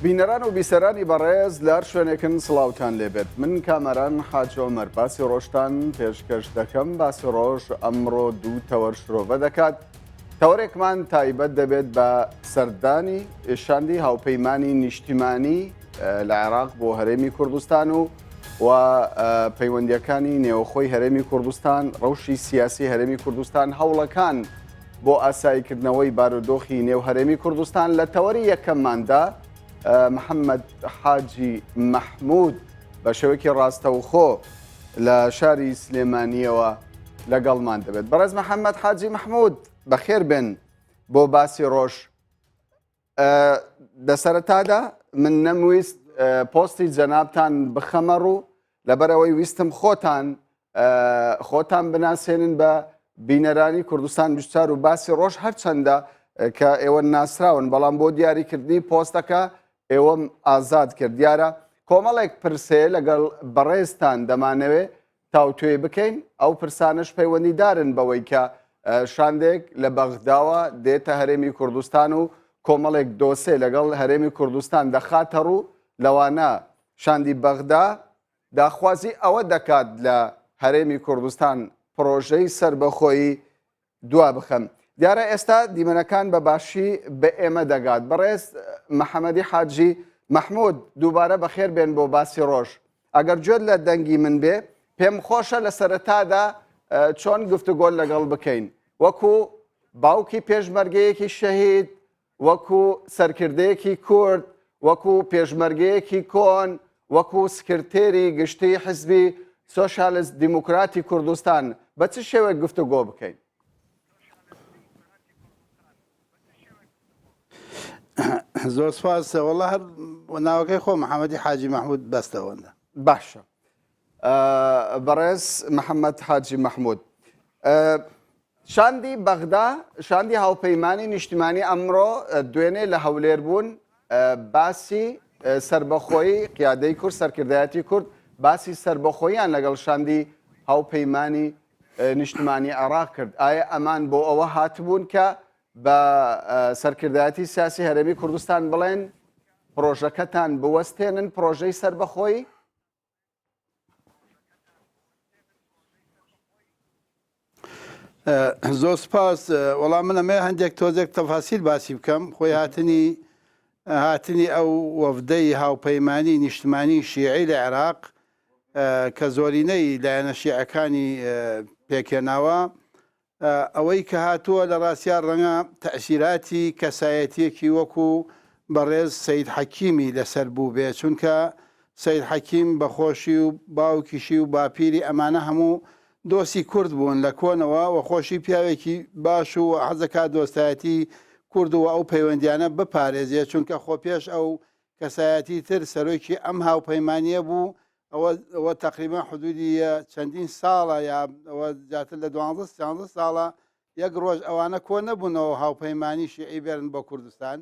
بینەران و بیسەرانی بەڕێز لە هەر شوێنێکن سڵاوتان لێبێت من کامەران حاج عومەر باسی ڕۆژتان پێشکەش دەکەم باسی ڕۆژ ئەمڕۆ دوو تەوەر شرۆڤە دەکات تەوەرێکمان تایبەت دەبێت بە سەردانی شاندی هاوپەیمانی نیشتیمانی لە عێراق بۆ هەرێمی کوردستان و و پەیوەندیەکانی نێوەخۆی هەرێمی کوردستان ڕەوشی سیاسی هەرێمی کوردستان هەوڵەکان بۆ ئاساییکردنەوەی بارودۆخی نێو هەرێمی کوردستان لە تەوەری یەکەمماندا محەممەد حاجی مەحموود بە شێوەیەکی ڕاستەوخۆ لە شاری سلێمانیەوە لەگەڵمان دەبێت. بەڕێز محەممەد حاجی مەحموود بەخێر بێن بۆ باسی ڕۆژ. لە سەرەتادا من نەمویست پۆستی جەنابتان بخەمە ڕوو لەبەرئەوەی ویستم خۆتان خۆتان بناسێنن بە بینەرانی کوردستان 24 و باسی ڕۆژ هەرچەندە کە ئێوە ناسراون بەڵام بۆ دیاریکردنی پۆستەکە ئێوەم ئازاد کرد دیارە کۆمەڵێک پرسێ لەگەڵ بەڕێزتان دەمانەوێ تاوتوێ بکەین، ئەو پرسانەش پەیوەندیدارن بەوەی کە شاندێک لە بەغداوە دێتە هەرێمی کوردستان و کۆمەڵێک دۆسێ لەگەڵ هەرێمی کوردستان دەخاتە ڕوو، لەوانە شاندی بەغدا داخوازی ئەوە دەکات لە هەرێمی کوردستان پڕۆژەی سەربەخۆیی دوا بخەن. دیارە ئێستا دیمەنەکان بە باشی بە ئێمە دەگات. بەڕێز محەمەدی حاجی مەحمود دووبارە بەخێر بێن بۆ باسی ڕۆژ. ئەگەر گوێت لە دەنگی من بێ پێم خۆشە لە سەرەتادا چۆن گفتوگۆت لەگەڵ بکەین وەکو باوکی پێشمەرگەیەکی شەهید وەکو سەرکردەیەکی کورد، وەکو پێشمەرگەیەکی کۆن، وەکو سکرتێری گشتیی حزبی سۆسیالست دیموکراتی کوردستان بە چ شێوەیەک گفتوگۆ بکەین؟ زۆر سپاس وەڵا هەر ناوەکەی خۆ محەممەدی حاجی مەحمود بەستەوەندە باشە بەڕێز محەممەد حاجی مەحمود شاندی بەغدا، شاندی هاوپەیمانی نیشتیمانی ئەمڕۆ دوێنێ لە هەولێر بوون باسی سەربەخۆیی قیادەی کورد سەرکردایەتی کورد باسی سەربەخۆییان لەگەڵ شاندی هاوپەیمانی نیشتمانی عێراق کرد ئایا ئەمان بۆ ئەوە هاتبوون کە بە سەرکردایەتی سیاسی هەرێمی کوردستان بڵێن پرۆژەکەتان بوەستێنن پرۆژەی سەربەخۆیی؟ زۆر سپاس وەڵام من ئەمێ هەندێک تۆزێک تەفاسیل باسی بکەم خۆی هاتنی هاتنی ئەو وەفدەی هاوپەیمانی نیشتمانی شیعی لە عێراق کە زۆرینەی لایەنە شیعەکانی پێکهێناوە ئەوەی کە هاتووە لە ڕاستیا ڕەنگە تەئسیراتی کەسایەتییەکی وەکوو بەڕێز سەید حەکیمی لەسەر بووبێ، چونکە سەید حەکیم بە خۆشی و باوکیشی و باپیری ئەمانە هەموو دۆستی کورد بوون لە کۆنەوە و خۆشی پیاوێکی باش و حەز دەکات دۆستایەتی کورد و ئەو پەیوەندیانە بپارێزێ، چونکە خۆ پێش ئەو کەسایەتی تر سەرۆکی ئەم هاوپەیمانییە بوو، ئەوە ئەوە تەقریبەن حدودی چەندین ساڵە یا ئەوە زیاتر لە دوانزە سیانزە ساڵە یەک ڕۆژ ئەوانە کۆ نەبوونەوە هاوپەیمانی شیعی بێرن بۆ کوردستان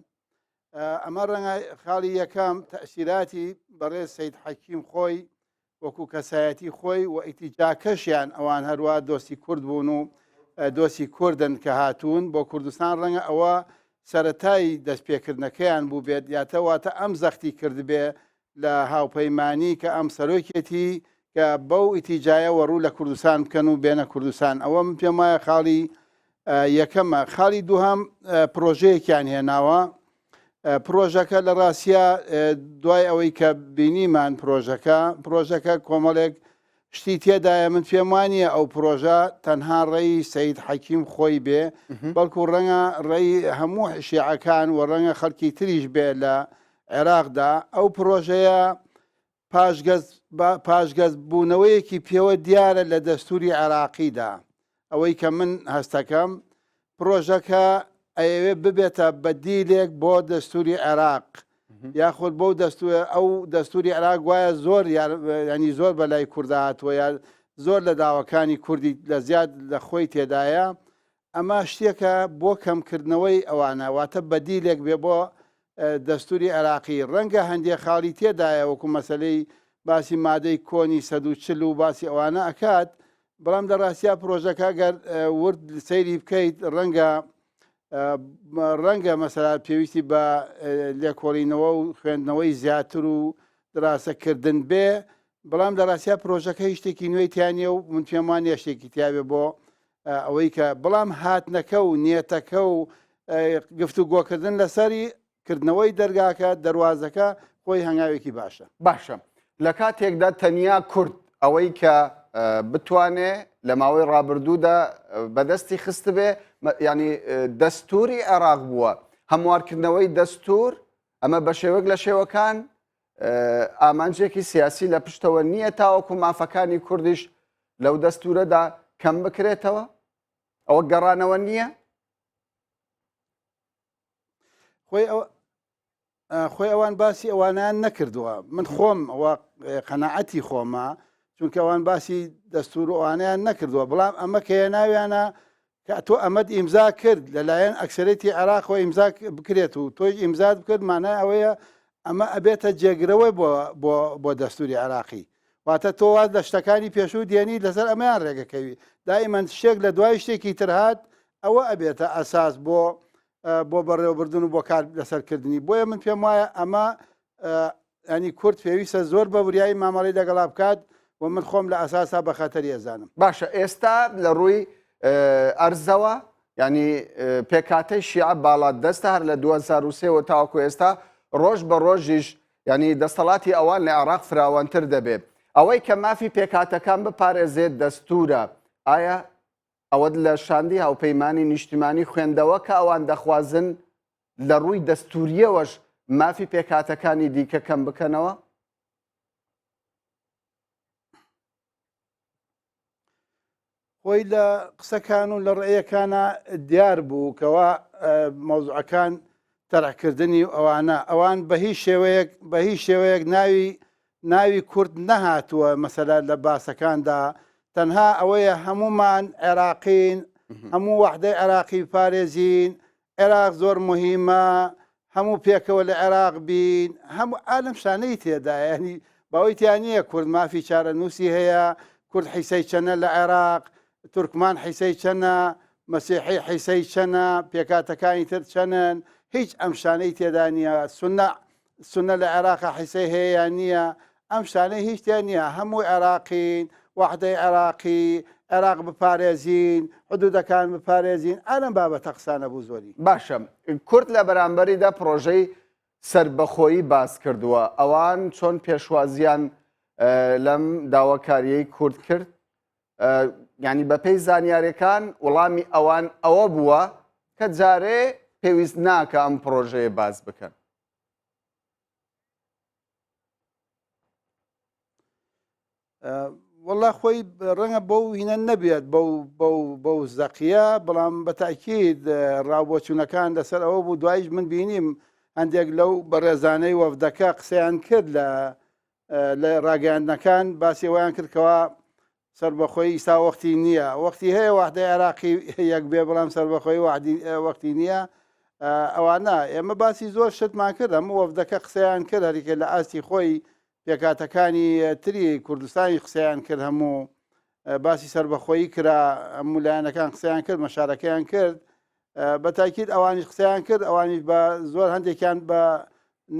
ئەمە ڕەنگە خاڵی یەکەم تەسیراتی بەڕێز سید حەکیم خۆی وەکو کەسایەتی خۆی و ئیتیجاکەشیان ئەوان هەروە دۆستی کورد بوون و دۆستی کوردن کە هاتوون بۆ کوردستان ڕەنگە ئەوە سەتای دەستپێکردنەکەیان بوو بێت یاتە واتە ئەم زەختی کردبێ لە هاوپەیمانی کە ئەم سەرۆکێتی کە بەو ئیتیجایەوە ڕوو لە کوردستان بکەن و بێنە کوردستان ئەوە من پێم وایە خاڵی یەکەمە خاڵی دووهەم پرۆژەیەکیان هێناوە پرۆژەکە لە ڕاستە دوای ئەوەی کە بینیمان پرۆژەکە پرۆژەکە کۆمەڵێک شتی تێدایە من پێم وانە ئەو پرۆژە تەنها ڕێی سید حەکیم خۆی بێ بەڵکو ڕەنگە ڕێی هەموو شیعەکان و ڕەنگە خەڵکی تریش بێ لە عێراقدا ئەو پرۆژەیە پاشگەز پاشگەز بوونەوەیەکی پێوە دیارە لە دەستوری عێراقیدا ئەوەی کە من هەستەکەم پرۆژەکە ئەیەوێ ببێتە بەدیلێک بۆ دەستوری عێراق یاخود بۆ دەستور ئەو دەستوری عێراق گوایە زۆر ینی زۆر بەلای کووردا هاتووە یا زۆر لە داواکانی کوردی لە زیاد لە خۆی تێدایە ئەمە شتێکە بۆ کەمکردنەوەی ئەوانە، واتە بەدیلێک بێ بۆ دەستوری عێراقی، ڕەنگە هەندێ خاڵی تێدایە وەکو مەسەلەی باسی مادەی کۆنی 140 و باسی ئەوانە ئەکات، بەڵام لە ڕاستیا پرۆژەکە گەر ورد سەیری بکەیت ڕەنگە. ڕەنگە مەسەلا پێویستی بە لێکۆڵینەوە و خوێندنەوەی زیاتر و دراسەکردن بێ بەڵام لە ڕاستیا پرۆژەکە هیچ شتێکی نوێی تیا نییە و من پێم وان نییە شتێکی تیاێ بۆ ئەوەی کە بەڵام هاتنەکە و نیەتەکە و گفتوگۆکردن لەسەری کردنەوەی دەرگاکە دەواازەکە خۆی هەنگاوێکی باشە. باشە لە کاتێکدا تەنیا کورد ئەوەی کە بتوانێ لە ماوەی ڕابردوودا بەدەستی خستبێ ینی دەستوری عێراق بووە هەموارکردنەوەی دەستور ئەمە بە شێوەک لە شێوەکان ئامانجێکی سیاسی لە پشتەوە نییە تاوەکو مافەکانی کوردیش لەو دەستورەدا کەم بکرێتەوە ئەوە گەڕانەوە نییە؟ خۆی ئەو خۆی ئەوان باسی ئەوانیان نەکردووە من خۆم ئەوە قەنەعەتی خۆمە چونکە ئەوان باسی دەستور و ئەوانیان نەکردووە بەڵام ئەمە کە ناویانە کە تۆ ئەمەت ئیمزا کرد لەلایەن ئەکسەرێتی عێراقەوە ئیمزا بکرێت و تۆی ئیمزات بکرد مانای ئەوەیە ئەمە ئەبێتە جێگرەوەی بۆ بۆ بۆ دەستوری عێراقی واتە تۆ واز لە شتەکانی پێشوو دێنی لەسەر ئەمەیان ڕێگەکەوی دائیمەن شتێک لە دوای شتێکی تر هات ئەوە ئەبێتە ئەساس بۆ بۆ بەڕێوەبردن و بۆ کار لەسەرکردنی بۆیە من پێم وایە ئەمە ینی کورد پێویستە زۆر بە وریایی مامەڵی لەگەڵا بکات و من خۆم لە ئەساسا بە خەتەری ئەزانم. باشە ئێستا لە ڕووی ئەرزەوە ینی پێکاتەی شیعە باڵات دەستە هەر لە 2023ەوە تاوەکو ئێستا ڕۆژ بە ڕۆژیش ینی دەستەڵاتی ئەوان لە عێراق فراوانتر دەبێت ئەوەی کە مافی پێکاتەکان بپارێزێت دەستورە ئایا ئەوەت لە شاندی هاوپەیمانی نیشتیمانی خوێندەوە کە ئەوان دەخوازن لە ڕووی دەستوریەوەش مافی پێکهاتەکانی دیکە کەم بکەنەوە؟ خۆی لە قسەکان و لە ڕێیەکانە دیار بوو کەوا مەوزوعەکان تەرحکردنی و ئەوانە ئەوان بە هیچ شێوەیەک بە هیچ شێوەیەک ناوی ناوی کورد نەهاتووە مەسەلە لە باسەکاندا تەنها ئەوەیە هەمومان عێراقین هەموو وەحدەی عێراقی پارێزین عێراق زۆر مهمە هەموو پێکەوە لە عێراق بین هەموو ئالم شانەی تێدا ینی باوەی تیا نییە کورد مافی چارەنووسی هەیە کورد حیسەی چەنە لە عێراق تورکمان حیسەی چەنە مەسیحی حیسەی چەنە پێکاتەکانی تر چەنن هیچ ئەم شانەی تێدا نییە سنە سونە لە عێراقا حیسەی هەیە یان نییە ئەم شتانەی هیچ تیا نییە هەموو عێراقین وەحدەی عێراقی عێراق بپارێزین حدودەکان بپارێزین ئالەم بابەتە قسانە بوو زۆری. باشە کورد لە بەرامبەریدا پڕۆژەی سەربەخۆیی باس کردووە ئەوان چۆن پێشوازیان لەم داواکاریەی کورد کرد ینی بەپێی زانیارەکان وەڵامی ئەوان ئەوە بووە کە جارێ پێویست ناکە ئەم پڕۆژەیە باس بکەن. وەڵا خۆی ڕەنگە بەو هینە نەبێت بەو بەو بەو زەقیە بەڵام بە تاکید ڕاوبۆچوونەکان لەسەر ئەوە بوو دوایش من بینیم هەندێک لەو بەڕێزانەی وەفدەکە قسەیان کرد لە لە ڕاگەیاندنەکان باسی ئەویان کرد کەوا سەربەخۆیی ئیستا وەختی نییە وەختی هەیە وەحدەی عێراقی یەک بێ بەڵام سەربەخۆی وەحدی وەختی نییە ئەوانە ئێمە باسی زۆر شتمان کرد هەموو وەفدەکە قسەیان کرد هەریکە لە ئاستی خۆی پێکاتەکانی تری کوردستانی قسەیان کرد هەموو باسی سەربەخۆیی کرا هەموو لایەنەکان قسەیان کرد مەشارەکەیان کرد بە تاکید ئەوانیش قسەیان کرد ئەوانیش بە زۆر هەندێکیان بە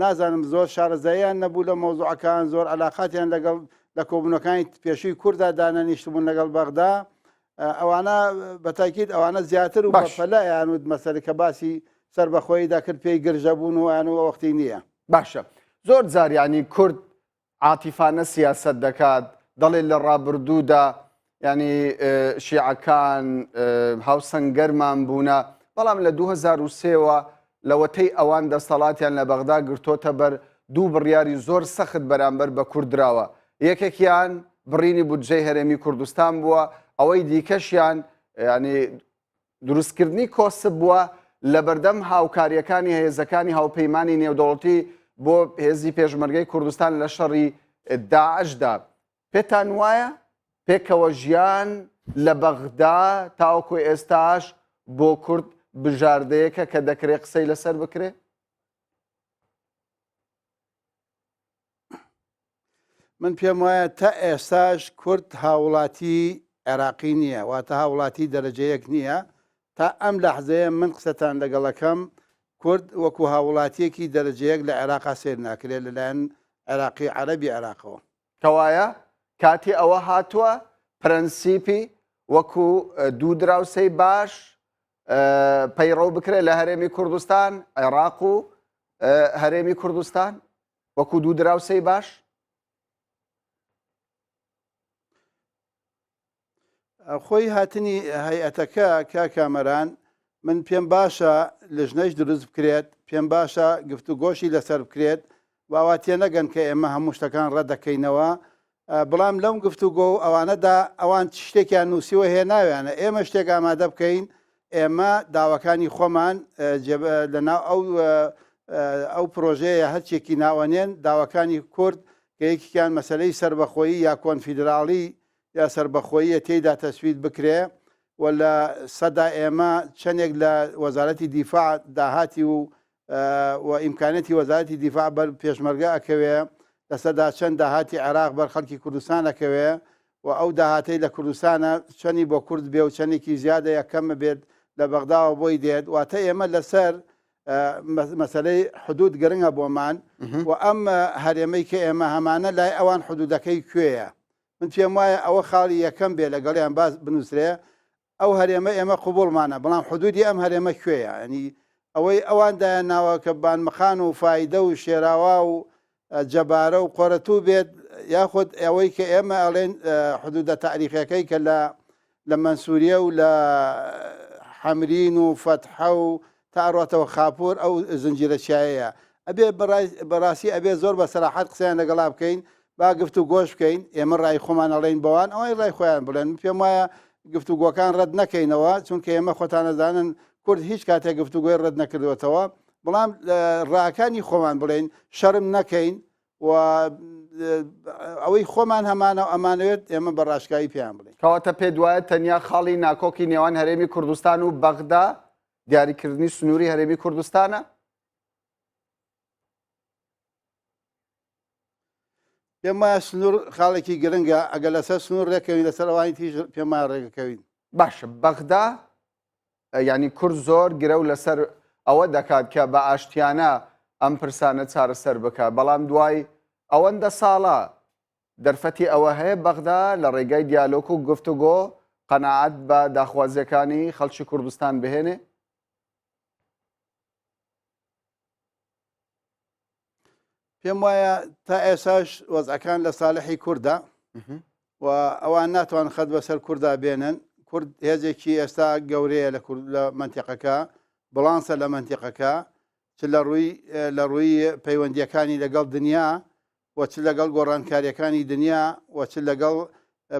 نازانم زۆر شارەزاییان نەبوو لە مەوزوعەکان زۆر علاقاتیان لەگەڵ لە کۆبوونەکانی پێشووی کووردا دانەنیشتبوون لەگەڵ بەغدا ئەوانە بە تاکید ئەوانە زیاتر و باش. بەپەلە یان وت مەسەلە کە باسی سەربەخۆیی دەکرد پێی گرژە بوون و ئەیان و وەختی نییە. باشە زۆر جار یانی کورد عاتیفانە سیاسەت دەکات دەڵێ لە ڕابردوودا ینی شیعەکان هاوسەنگەرمان بوونە بەڵام لە 2023ەوە لەوەتەی ئەوان دەسەڵاتیان لە بەغدا گرتۆتە بەر دوو بڕیاری زۆر سەخت بەرامبەر بە کورد دراوە یەکێکیان بڕینی بودجەی هەرێمی کوردستان بووە ئەوەی دیکەشیان ینی دروستکردنی کۆسپ بووە لەبەردەم هاوکارییەکانی هێزەکانی هاوپەیمانی نێودەوڵەتی بۆ هێزی پێشمەرگەی کوردستان لە شەڕی داعشدا. پێتان وایە پێکەوە ژیان لە بەغدا تاوەکو ئێستاش بۆ کورد بژاردەیەکە کە دەکرێ قسەی لەسەر بکرێ؟ من پێم وایە تا ئێستاش کورد هاوڵاتی عێراقی نییە واتە هاوڵاتی دەرەجە یەک نییە. تا ئەم لەحزەیە من قسەتان لەگەڵەکەم کورد وەکو هاووڵاتییەکی دەرەجە یەک لە عێراقا سەیر ناکرێت لەلایەن عێراقی عەرەبی عێراقەوە. کەوایە کاتی ئەوە هاتووە پرەنسیپی وەکو دوو دراوسێی باش پەیڕەو بکرێت لە هەرێمی کوردستان، عێراق و هەرێمی کوردستان وەکو دوو دراوسێی باش؟ خۆی هاتنی هەیئەتەکە کاک کامەران من پێم باشە لژنەش دروست بکرێت پێم باشە گفتوگۆشی لەسەر بکرێت واوا تێنەگەن کە ئێمە هەموو شتەکان ڕەت دەکەینەوە بەڵام لەم گفتوگۆ و ئەوانەدا ئەوان شتێکیان نووسیوە هێناویانە ئێمە شتێک ئامادە بکەین ئێمە داواکانی خۆمان لەناو ئەو ئەو پرۆژەیە هەرچێکی ناوەنێن داواکانی کورد کە یەکێکیان مەسەلەی سەربەخۆیی یا کۆنفیدراڵی یا سەربەخۆییە تێیدا تەسوید بکرێ و لە سەدا ئێمە چەندێک لە وەزارەتی دیفاع داهاتی و و ئیمکانەتی وەزارەتی دیفاع بەر پێشمەرگە ئەکەوێ لە سەدا چەند داهاتی عێراق بەر خەڵکی کوردستان ئەکەوێ و ئەو داهاتەی لە کوردستانە چەنی بۆ کورد بێ و چەندێکی زیادە یا کەمە بێت لە بەغداوە بۆی دێت واتە ئێمە لەسەر مەسەلەی حدود گرنگە بۆمان و ئەم هەرێمەی کە ئێمە هەمانە لای ئەوان حدودەکەی کوێیە من پێم وایە ئەوە خاڵی یەکەم بێ لەگەڵیان باس بنووسرێ ئەو هەرێمە ئێمە قوبوڵمانە بەڵام حدودی ئەم هەرێمە کوێیە ینی ئەوەی ئەوان دایان ناوە کە بانمەخان و فایدە و شێراوا و جەبارە و قۆرەتوو بێت یاخود ئەوەی کە ئێمە ئەڵێن حدودە تاریخەکەی کە لە لە مەنسوریە و لە حەمرین و فەتحە و تا ئەڕاتەوە خاپور ئەو زنجیرە چیایەیە ئەبێ بەڕاستی ئەبێ زۆر بە سەراحەت قسەیان لەگەڵا بکەین با گفت و گۆش بکەین ئێمە ڕای خۆمان ئەڵێین بەوان ئەوەی ڕای خۆیان بڵێن من پێم وایە گفتوگۆکان ڕەت نەکەینەوە چونکە ئێمە خۆتانەزانن کورد هیچ کاتێک گفتوگۆی ڕەت نەکردوێتەوە بەڵام ڕاکانی خۆمان بڵێن شەرم نەکەین و ئەوەی خۆمان هەمانە و ئەمانەوێت ئێمە بە ڕاشکاوی پێیان بڵێین. کەواتە پێت وایە تەنیا خاڵی ناکۆکی نێوان هەرێمی کوردستان و بەغدا دیاریکردنی سنووری هەرێمی کوردستانە؟ پێم وایە سنوور خاڵێکی گرنگە ئەگەر لەسەر سنوور ڕێکەوین لەسەر ئەوانی تیش پێم وایە ڕێگەکەوین. باشە بەغدا یانی کورد زۆر گرەو لەسەر ئەوە دەکات کە بە ئاشتیانە ئەم پرسانە چارەسەر بکە بەڵام دوای ئەوەندە ساڵە دەرفەتی ئەوە هەیە بەغدا لە ڕێگای دیالۆک و گفتوگۆ قەناعەت بە داخوازیەکانی خەڵکی کوردستان بهێنێ؟ پێم وایە تا ئێساش وەزعەکان لە ساڵحی کوردە و ئەوان ناتوان خەت بەسەر کوردا بێنن کورد هێزێکی ئێستا گەورەیە لە کورد لە منتیقەکە بڵانسە لە منتیقەکە چ لە ڕووی لە ڕووی پەیوەندیەکانی لەگەڵ دنیا و چ لەگەڵ گۆڕانکاریەکانی دنیا و چ لەگەڵ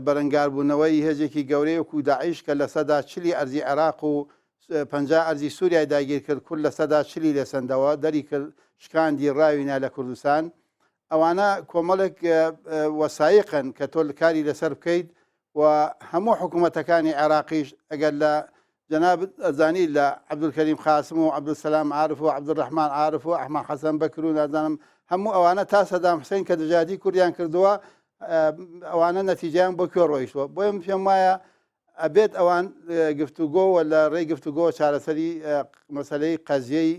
بەرەنگاربوونەوەی هێزێکی گەورەی وەکو داعش کە لەسەدا چلی ئەرزی عێراق و 50 ئەرزی سووریای داگیر کرد کورد لەسەدا چلی لێسەندەوە دەری کرد شکاندی ڕاوینا لە کوردستان ئەوانە کۆمەڵێک وەسایقن کە تۆ کاری لەسەر بکەیت و هەموو حکوومەتەکانی عێراقیش ئەگەر لە جەنابت ئەزانی لە عەبدولکەریم قاسم و عەبدولسەلام عارف و عەبدولڕەحمان عارف و ئەحمەد حەسەن بەکر و نازانم هەموو ئەوانە تا سەدام حسین کە دژایەتی کوردیان کردووە ئەوانە نەتیجەیان بۆ کوێ ڕۆیشتووە بۆیە من پێم وایە ئەبێت ئەوان گفتوگۆ و لە ڕێی گفتوگۆ چارەسەری مەسەلەی قەزیەی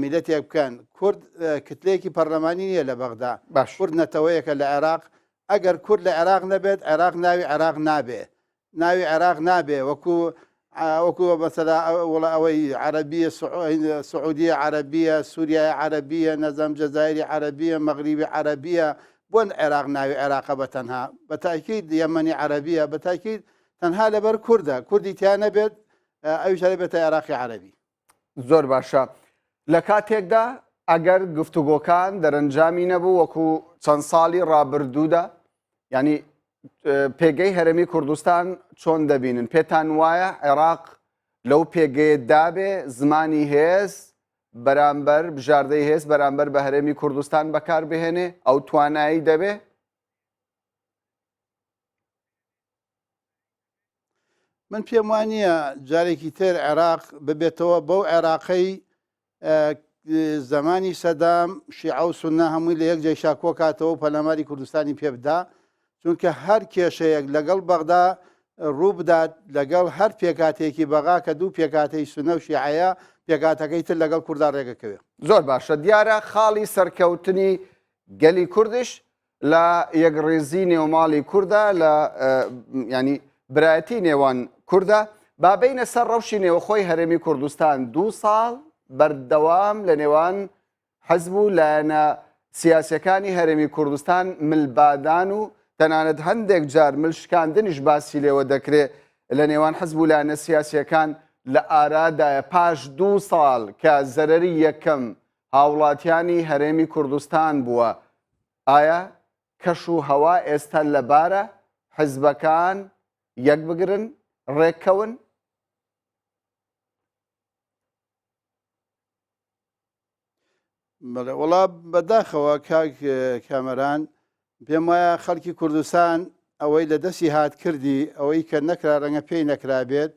میلەتێک بکەن کورد کتلەیەکی پەرلەمانی نییە لە بەغدا باش کورد نەتەوەیەکە لە عێراق ئەگەر کورد لە عێراق نەبێت عێراق ناوی عێراق نابێ ناوی عێراق نابێ وەکو وەکو مەسەلا وڵا ئەوەی عەرەبیە سعودیە عەرەبیە سووریای عەرەبیە نەزام جەزایری عەرەبیە مەغریبی عەرەبیە بۆن عێراق ناوی عێراقە بە تەنها بە تاکید یەمەنی عەرەبیە بە تاکید تەنها لەبەر کوردە کوردی تیا نەبێت ئەویش هەر بێتە عێراقی عەرەبی. زۆر باشە لە کاتێکدا ئەگەر گفتوگۆکان دەرەنجامی نەبوو وەکو چەند ساڵی ڕابردوودا ینی پێگەی هەرێمی کوردستان چۆن دەبینن پێتان وایە عێراق لەو پێگەیە دابێ زمانی هێز بەرامبەر بژاردەی هێز بەرامبەر بە هەرێمی کوردستان بەکار بهێنێ ئەو توانایی دەبێ؟ من پێم وا نییە جارێکی تر عێراق ببێتەوە بەو عێراقەی زمانی سەدام شیعە و سنە هەمووی لە یەک جێشا کۆکاتەوە و پەلاماری کوردستانی پێ بدا چونکە هەر کێشەیەک لەگەڵ بەغدا ڕووبدات لەگەڵ هەر پێکهاتەیەکی بەغا کە دوو پێکهاتەی سونە و شیعەیە، پێکهاتەکەی تر لەگەڵ کوردا ڕێگەکەوێ. زۆر باشە دیارە خاڵی سەرکەوتنی گەلی کوردش لە یەکڕیزی نێوماڵی کوردە لە ینی برایەتی نێوان کوردە با بینە سەر ڕەوشی نێوخۆی هەرێمی کوردستان دوو ساڵ بەردەوام لە نێوان حزب و لایەنە سیاسیەکانی هەرێمی کوردستان ملبادان و تەنانەت هەندێک جار مل شکاندنیش باسی لێوە دەکرێ لە نێوان حزب و لایەنە سیاسیەکان لە ئارادایە پاش دوو ساڵ کە زەرەری یەکەم هاوڵاتیانی هەرێمی کوردستان بووە ئایا کەش و هەوا ئێستا لەبارە حزبەکان یەک بگرن ڕێککەون؟ بەڵێ وەڵا بەداخەوە کاک کامەران پێم وایە خەڵکی کوردستان ئەوەی لە دەستی هات کردی ئەوەی کە نەکرا ڕەنگە پێی نەکرابێت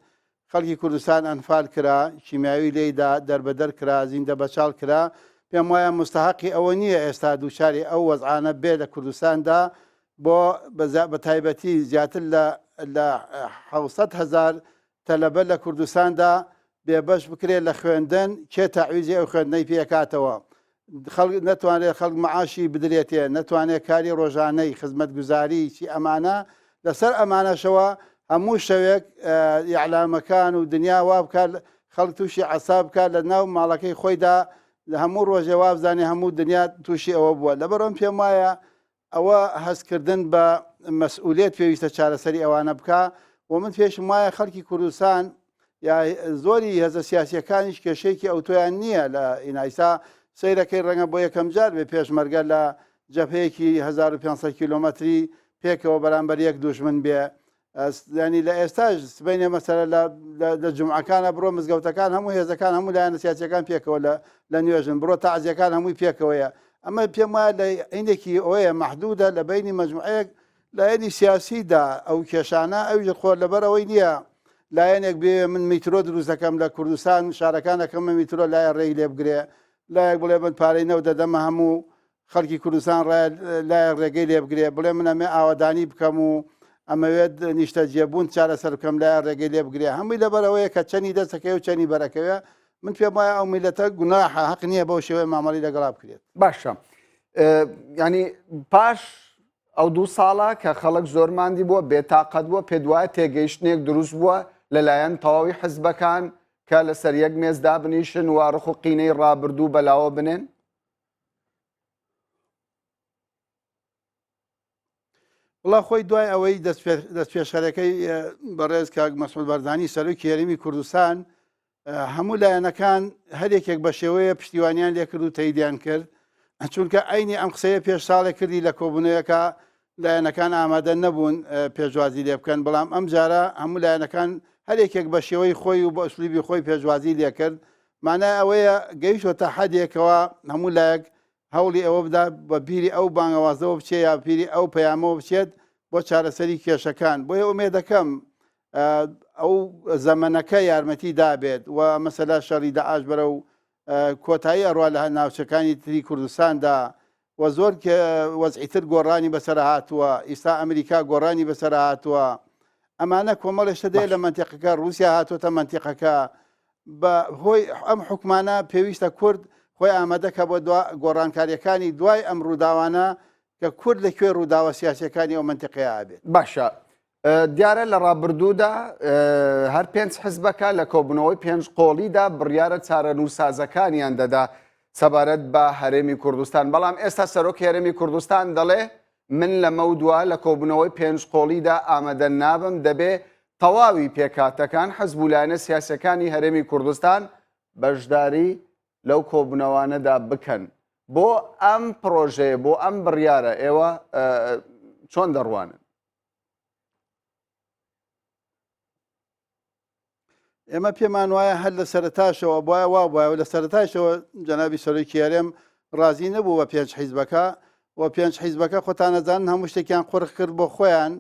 خەڵکی کوردستان ئەنفال کرا کیمیاوی لێیدا دەربەدەر کرا زیندە بەچاڵ کرا پێم وایە مستحقی ئەوە نییە ئێستا دووچاری ئەو وەزعانە بێ لە کوردستاندا بۆ بە تایبەتی زیاتر لە لە 600 هزار تەلەبە لە کوردستاندا بێبەش بکرێت لە خوێندن، کێ تەعویزی ئەو خوێندنەی پێ ئەکاتەوە؟ خەڵک نەتوانرێت خەڵک معاشی بدرێتێ، نەتوانێت کاری ڕۆژانەی، خزمەتگوزاری، چی ئەمانە، لەسەر ئەمانەشەوە هەموو شەوێک ئیعلامەکان و دنیا وا بکات خەڵک تووشی عەساب بکات لە ناو ماڵەکەی خۆیدا هەموو ڕۆژێ وابزانێ هەموو دنیا تووشی ئەوە بووە. لەبەرئەوە پێم وایە ئەوە هەستکردن بە مەسئولیەت پێویستە چارەسەری ئەوانە بکا و من پێشم وایە خەڵکی کوردستان یا زۆری هێزە سیاسیەکانیش کێشەیەکی ئەوتۆیان نییە لە ئینایسا سەیرەکەی ڕەنگە بۆ یەکەم جار بێ پێشمەرگە لە جەبهەیەکی 1500 کیلۆمەتری پێکەوە بەرامبەر یەک دوژمن بێ ینی لە ئێستاش سبینێ مەسەرە لە جمعەکانە بڕۆ مزگەوتەکان هەموو هێزەکان هەموو لایەنە سیاسەکان پێکەوە لە نوێژن بڕۆ تازیەکان هەمووی پێکەوەیە ئەمە پێم وایە لە عینێکی ئەوەیە مەحدودە لە بینی مەجموعەیەک لایەنی سیاسیدا ئەو کێشانە ئەویش خۆ لەبەرەوەی نییە لایەنێک بێ من میترۆ دروست دەکەم لە کوردستان شارەکانەکەمە میترۆ لایە ڕێی لێ بگرێ لایەک بڵێ من پارەی نەو دەدەمە هەموو خەڵکی کوردستان لایەک ڕێگەی لێ بگرێ بڵێ من ئەمێ ئاوەدانی بکەم و ئەمەوێت نیشتەجێبوون چارەسەر بکەم لایە ڕێگەی لێ بگرێ هەمووی لەبەرەوەیە کە چەنی دەستەکەی و چەنی بەرەکەوێ من پێم وایە ئەو میلەتە گوناحە هەق نییە بەو شێوەیە مامەڵی لەگەڵا بکرێت. باشە ینی پاش ئەو دوو ساڵە کە خەڵک زۆر ماندی بووە بێتاقەت بووە پێ دوایە تێگەیشتنێک دروست بووە لەلایەن تەواوی حزبەکان کە لەسەر یەک مێز دابنیشن و ڕخ و قینەی ڕابردوو بەلاوە بنێن؟ وڵا خۆی دوای ئەوەی دەستپێشخەرەکەی بەڕێز کاک مەسعود بارزانی سەرۆکی هەرێمی کوردستان هەموو لایەنەکان هەر یەکێک بە شێوەیە پشتیوانیان لێکرد و تەیدیان کرد چونکە عینی ئەم قسەیە پێش ساڵێک کردی لە کۆبوونەوەکە لایەنەکان ئامادە نەبوون پێشوازی لێ بکەن بەڵام ئەم جارە هەموو لایەنەکان هەر یەکێک بە شێوەی خۆی و بە ئوسلوبی خۆی پێشوازی لێکرد مانای ئەوەیە گەیشتۆتە حەدێکەوە هەموو لایەک هەوڵی ئەوە بدا بە بیری ئەو بانگەوازەوە بچێت یا بیری ئەو پەیامەوە بچێت بۆ چارەسەری کێشەکان بۆیە ئومێدەکەم ئەو زەمەنەکە یارمەتی دابێت و مەسەلا شەڕی داعش بەرە و کۆتایی ئەڕوا لە ناوچەکانی تری کوردستاندا و زۆر وەزعی تر گۆڕانی بەسەر هاتووە ئیستا ئەمریکا گۆڕانی بەسەر هاتووە ئەمانە کۆمەڵێ شتە دێ لە مەنتیقەکە رووسیا هاتووەتە مەنتیقەکە بە هۆی ئەم حکومانە پێویستە کورد خۆی ئامادە کە بۆ گۆڕانکاریەکانی دوای ئەم ڕووداوانە کە کورد لە کوێ ڕووداوە سیاسەکانی ئەو منتیقەیە ئابێت. باشە دیارە لە ڕابردوودا هەر پێنج حزبەکە لە کۆبوونەوەی پێنج قۆڵیدا بڕیارە چارەنووسسازەکانیان دەدا سەبارەت بە هەرێمی کوردستان بەڵام ئێستا سەرۆک هەرێمی کوردستان دەڵێ من لەمەودوا لە کۆبوونەوەی پێنج قۆڵیدا ئامادە نابم، دەبێ تەواوی پێکهاتەکان، حزب و لایەنە سیاسییەکانی هەرێمی کوردستان بەشداری لەو کۆبوونەوانەدا بکەن. بۆ ئەم پڕۆژەیە، بۆ ئەم بڕیارە ئێوە چۆن دەڕوانن؟ ئێمە پێمان وایە هەر لە سەرتاشەوە بواە وا بواە و لە سەرتاشەوە جەنابی سەرۆکی هەرێم ڕازی نەبوو بە پێنج حیزبەکە و پێنج حیزبەکە خۆتانەزانن هەموو شتێکیان قورخ کرد بۆ خۆیان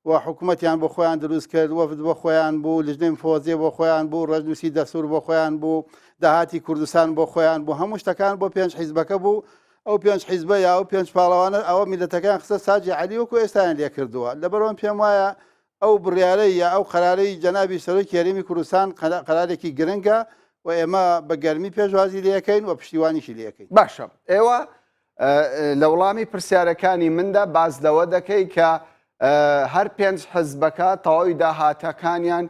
و حکوومەتیان بۆ خۆیان دروست کرد وەفد بۆ خۆیان بوو لژنەی فۆزیە بۆ خۆیان بوو ڕەشنووسی دەستور بۆ خۆیان بوو داهاتی کوردستان بۆ خۆیان بوو هەموو شتەکان بۆ پێنج حیزبەکە بوو ئەو پێنج حیزبە یا ئەو پێنج پاڵەوانە ئەوە میلەتەکان خستە ساجی عەلی وەکو ئێستایان لێ کردووە لەبەرەوەم پێم وایە. ئەو بڕیارەی یا ئەو قەرارەی جەنابی سەرۆکی هەرێمی کوردستان قەرارێکی گرنگە و ئێمە بە گەرمی پێشوازی لێ ئەکەین و پشتیوانیشی لێ ئەکەین. باشە ئێوە لە وڵامی پرسیارەکانی مندا باس لەوە دەکەی کە هەر پێنج حزبەکە تەواوی داهاتەکانیان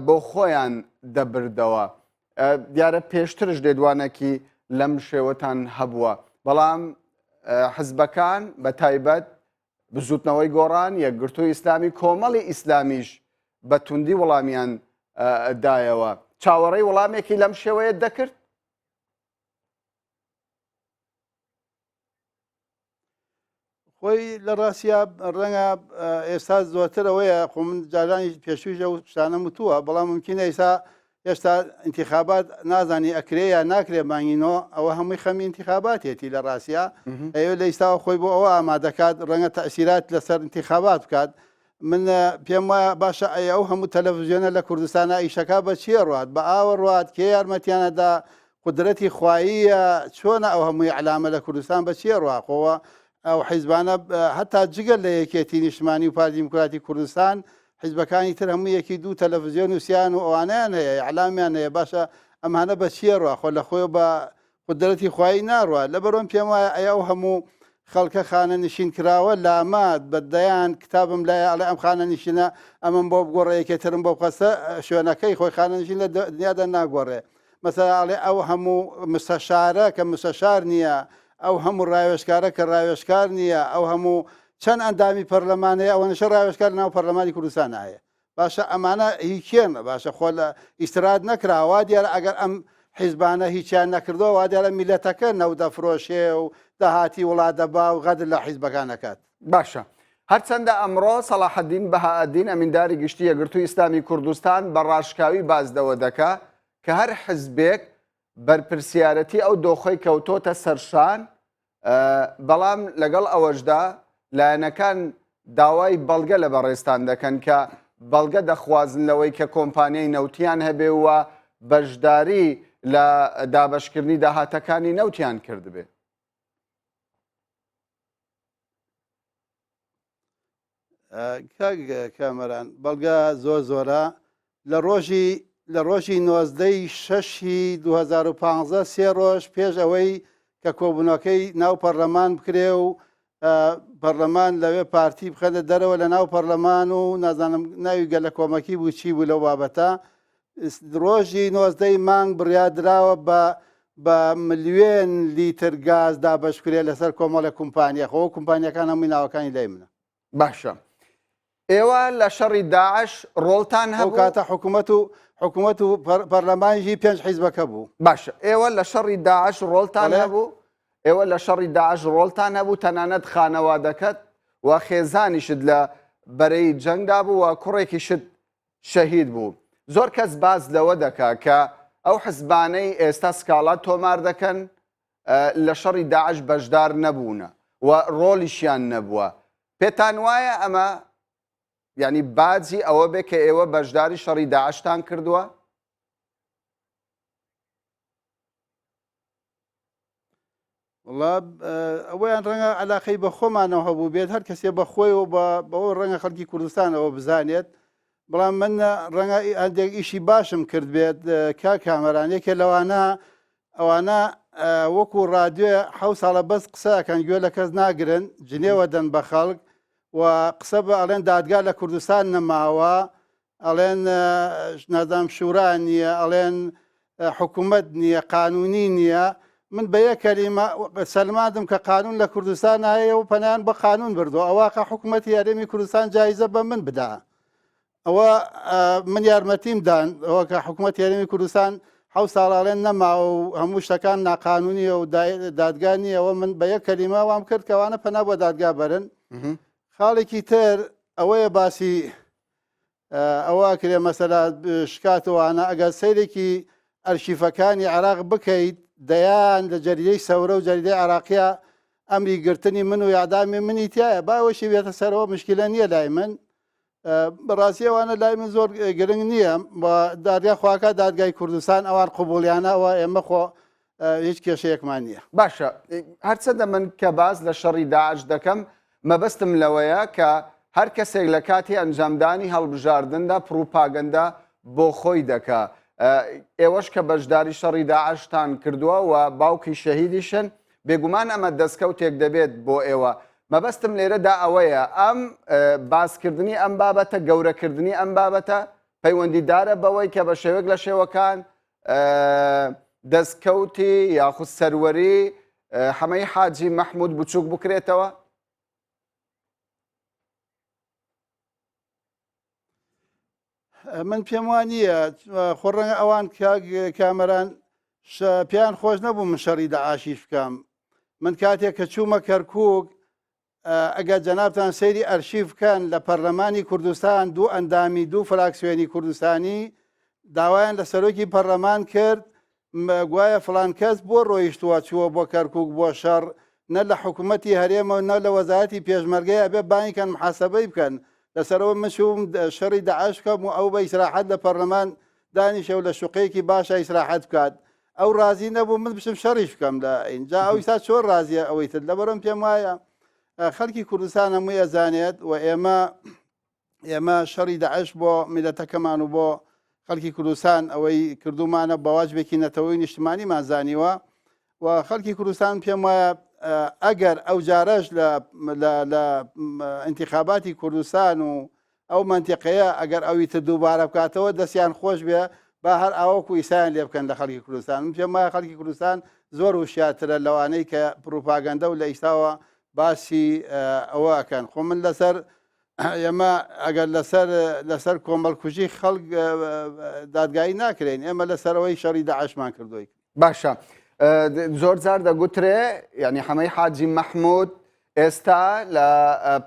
بۆ خۆیان دەبردەوە. دیارە پێشترش لێدوانێکی لەم شێوەتان هەبووە، بەڵام حزبەکان بە تایبەت بزوتنەوەی گۆڕان، یەکگرتووی ئیسلامی، کۆمەڵی ئیسلامیش بە توندی وڵامیان دایەوە. چاوەڕێی وڵامێکی لەم شێوەیەت دەکرد؟ خۆی لە ڕاستیا ڕەنگە ئێستا زۆرتر ئەوەیە خۆ من جارانی پێشوویش ئەو شتانەم وتووە بەڵام ممکنە ئێستا هێشتا ئینتیخابات نازانی ئەکرێ یا ناکرێ مانگی نۆ ئەوە هەمووی خەمی ئینتیخاباتێتی لە ڕاستیا ئەوێ لە ئیستاوە خۆی بۆ ئەوە ئامادەکات ڕەنگە تەسیرات لەسەر ئینتیخابات بکات من پێم وایە باشە ئەی ئەو هەموو تەلەڤزیۆنە لە کوردستانە ئیشەکە بە چییە ڕات بە ئاوە ڕات کێ یارمەتیانەدا قودرەتی خواییە چۆنە ئەو هەموو ئیعلامە لە کوردستان بە چییە ڕوا خۆوە ئەو حیزبانە هەتا جگە لە یەکێتی نیشتمانی و پارتی دیموکراتی کوردستان حیزبەکانی تر هەموو یەکی دوو تەلەڤزیۆن و سیان و ئەوانیان هەیە ئیعلامیان هەیە باشە ئەمانە بە چییە ڕوا خۆ لە خۆی بە قودرەتی خوایی ناڕوا لەبەرۆم پێم وایە ئەی ئەو هەموو خەڵکە خانە نشین کراوە لامات بە دەیان کتابم لایە ئەڵێ ئەم خانە نشینە ئەمەم بۆ بگۆڕێ یەکێترم بۆ بخەسە شوێنەکەی خۆی خانە نشین لە دنیادا ناگۆڕێ مەسەلا ئەڵێ ئەو هەموو مستەشارە کە مستەشار نییە، ئەو هەموو ڕاوێژکارە کە ڕاوێژکار نییە، ئەو هەموو چەند ئەندامی پەرلەمان هەیە ئەوەنەشە ڕاوێژکار لەناو پەرلەمانی کوردستان هەیە. باشە ئەمانە هی کێن؟ باشە خۆ لە ئیستراد نەکرا وا دیارە ئەگەر ئەم حیزبانە هیچیان نەکردەوە وا دیارە میلەتەکە نەودەفرۆشێ و داهاتی وڵات دەبا و غەدر لە حیزبەکان ئەکات. باشە هەرچەندە ئەمڕۆ سەڵاحەدین بەهائەدین ئەمینداری گشتی یەکگرتووی ئیسلامی کوردستان بە ڕاشکاوی باس لەوە دەکا کە هەر حزبێک بەرپرسیارەتی ئەو دۆخەی کەوتۆتە سەرشان، بەڵام لەگەڵ ئەوەشدا لایەنەکان داوای بەڵگە لە بەڕێزتان دەکەن کە بەڵگە دەخوازن لەوەی کە کۆمپانیای نەوتیان هەبێ و بەشداری لە دابەشکردنی داهاتەکانی نەوتیان کردبێ. کاک کامەران بەڵگە زۆر زۆرە لە ڕۆژی لە ڕۆژی نۆزدەی شەشی 2015 سێ ڕۆژ پێش ئەوەی کە کۆبوونەکەی ناو پەرلەمان بکرێ و پەرلەمان لەوێ پارتی بخەنە دەرەوە لە ناو پەرلەمان و نازانم ناوی گەلە کۆمەکی بوو چی بوو لەو بابەتە ڕۆژی نۆزدەی مانگ بڕیاردراوە بە بە ملیۆن لیتر گاز دابەش بکرێت لەسەر کۆمەڵێک کومپانیا خۆ کومپانیەکان هەمووی ناوەکانی لای منە. باشە ئێوە لە شەڕی داعش ڕۆڵتان هەبوو؟ کاتە حکوومەت و حکوومەت و پەرلەمانیشی پێنج حیزبەکە بوو. باشە ئێوە لە شەڕی داعش ڕۆڵتان هەبوو؟ ئێوە لە شەڕی داعش ڕۆڵتان هەبوو تەنانەت خانەوادەکەت و خێزانیشت لە بەرەی جەنگدا بوو و کوڕێکیشت شەهید بوو. زۆر کەس باس لەوە دەکا کە ئەو حزبانەی ئێستا سکاڵا تۆمار دەکەن لە شەڕی داعش بەشدار نەبوونە و ڕۆڵیشیان نەبووە. پێتان وایە ئەمە یعنی باجی ئەوە بێ کە ئێوە بەشداری شەڕی داعشتان کردووە؟ وڵا ئەوەیان ڕەنگە علاقەی بە خۆمانەوە هەبوو بێت هەر کەسێ بە خۆی و بەوە ڕەنگە خەڵکی کوردستانەوە بزانێت بەڵام من ڕەنگە هەندێک ئیشی باشم کرد بێت کا کامەران یەکێ لەوانە ئەوانە وەکو ڕادیۆ حە ساڵە بەس قسەکەن گوێ لە کەس ناگرن جنێوە دەن بە خەڵک و قسە بە ئەڵێن دادگا لە کوردستان نەماوە ئەڵێن نازانم شورا نییە ئەڵێن حکوومەت نییە قانونی نییە من بە یەک کەلیمە سەلماندم کە قانون لە کوردستان هەیە و پەنایان بە قانون بردو ئەوە کە حکوومەتی هەرێمی کوردستان جایزە بە من بدا ئەوە من یارمەتیم دان ئەوە کە حکوومەت هەرێمی کوردستان حەو ساڵاڵێن نەماوە و هەموو شتەکان ناقانونیە و دادگا نییەوە من بە یەک کەلیمە وام کرد کەوانە پەنا بۆ دادگا بەرن خاڵێکی تر ئەوەیە باسی ئەوە ئەکرێ مەسەلا شکاتەوانە ئەگەر سەیرێکی ئەرشیفەکانی عێراق بکەیت دەیان لە جەریدەی سەورە و جەریدەی عراقیە ئەمری گرتنی من و یادامی منی تایە باوەشی بێتە سەرەوە مشکلە نییە لای من بەڕاستی ئەوانە لای من زۆر گرنگ نییە دادگا خواکە دادگای کوردستان ئەوان قوبولیانە ئەوە ئێمە خۆ هیچ کێشەیەکمان نییە. باشە هەرچەندە من کە باس لە شەڕی داعش دەکەم مەبەستم لەوەیە کە هەر کەسێک لە کاتی ئەنجامدانی هەڵبژاردندا پڕوپاگەندە بۆ خۆی دەکا. ئێوەش کە بەشداری شەڕی داعشتان کردووە و باوکی شەهیدیشن، بێگومان ئەمە دەستکەوتێک دەبێت بۆ ئێوە. مەبەستم لێرەدا ئەوەیە ئەم باسکردنی ئەم بابەتە، گەورەکردنی ئەم بابەتە پەیوەندیدارە بەوەی کە بە شێوەیەک لە شێوەکان دەستکەوتی یاخود سەروەری حەمەی حاجی مەحمود بچووک بکرێتەوە؟ من پێم وا نییە خۆ ڕەنگە ئەوان کامەران پێیان خۆش نەبوو من شەڕی دەعاشیش بکەم من کاتێک کە چوومە کەرکک ئەگەر جەنابتان سەیری ئەرشیف بکەن لە پەرلەمانی کوردستان دوو ئەندامی دوو فراکسیۆنی کوردستانی داوایان لە سەرۆکی پەرلەمان کرد گوایە فڵان کەس بۆ ڕۆیشتووە چووە بۆ کەرکوک بۆ شەڕ نە لە حکوومەتی هەرێمە و نە لە وەزارەتی پێشمەرگەی ئەبێ بانگی کەن محاسبەی بکەن لەسەرەوە من چووم شەڕی داعش بکەم و ئەو بە ئیسراحەت لە پەرلەمان دانیشە و لە شوقەیەکی باشە ئیسراحەت بکات ئەو ڕازی نەبوو من بچم شەڕیش بکەم لە ئینجا ئەو ئیستا چۆن ڕازیە ئەوەی تر لەبەرم پێم وایە خەڵکی کوردستان هەمووی ئەزانێت و ئێمە ئێمە شەڕی داعش بۆ میلەتەکەمان و بۆ خەڵکی کوردستان ئەوەی کردومانە بەواجبێکی نەتەوەی نیشتمانیمان زانیوە و خەڵکی کوردستان پێم وایە ئەگەر ئەو جارەش لە انتخاباتی کوردستان و ئەو مەنتیقەیە ئەگەر ئەوی تر دووبارە بکاتەوە دەستیان خۆش بێ با هەر ئاوەکو ئیسایان لێ بکەن لە خەڵکی کوردستان من پێم وایە خەڵکی کوردستان زۆر وشیارترە لەوانەی کە پروپاگەندە و لە ئیستاوە باسی ئەوە ئەکەن خۆ من لەسەر ئێمە ئەگەر لەسەر لەسەر کۆمەڵکوژی خەڵک دادگایی ناکرێن ئێمە لەسەرەوەی شەڕی داعشمان کردووی باشە زۆر جار دەگوترێ یعنی حەمەی حاجی مەحمود ئێستا لە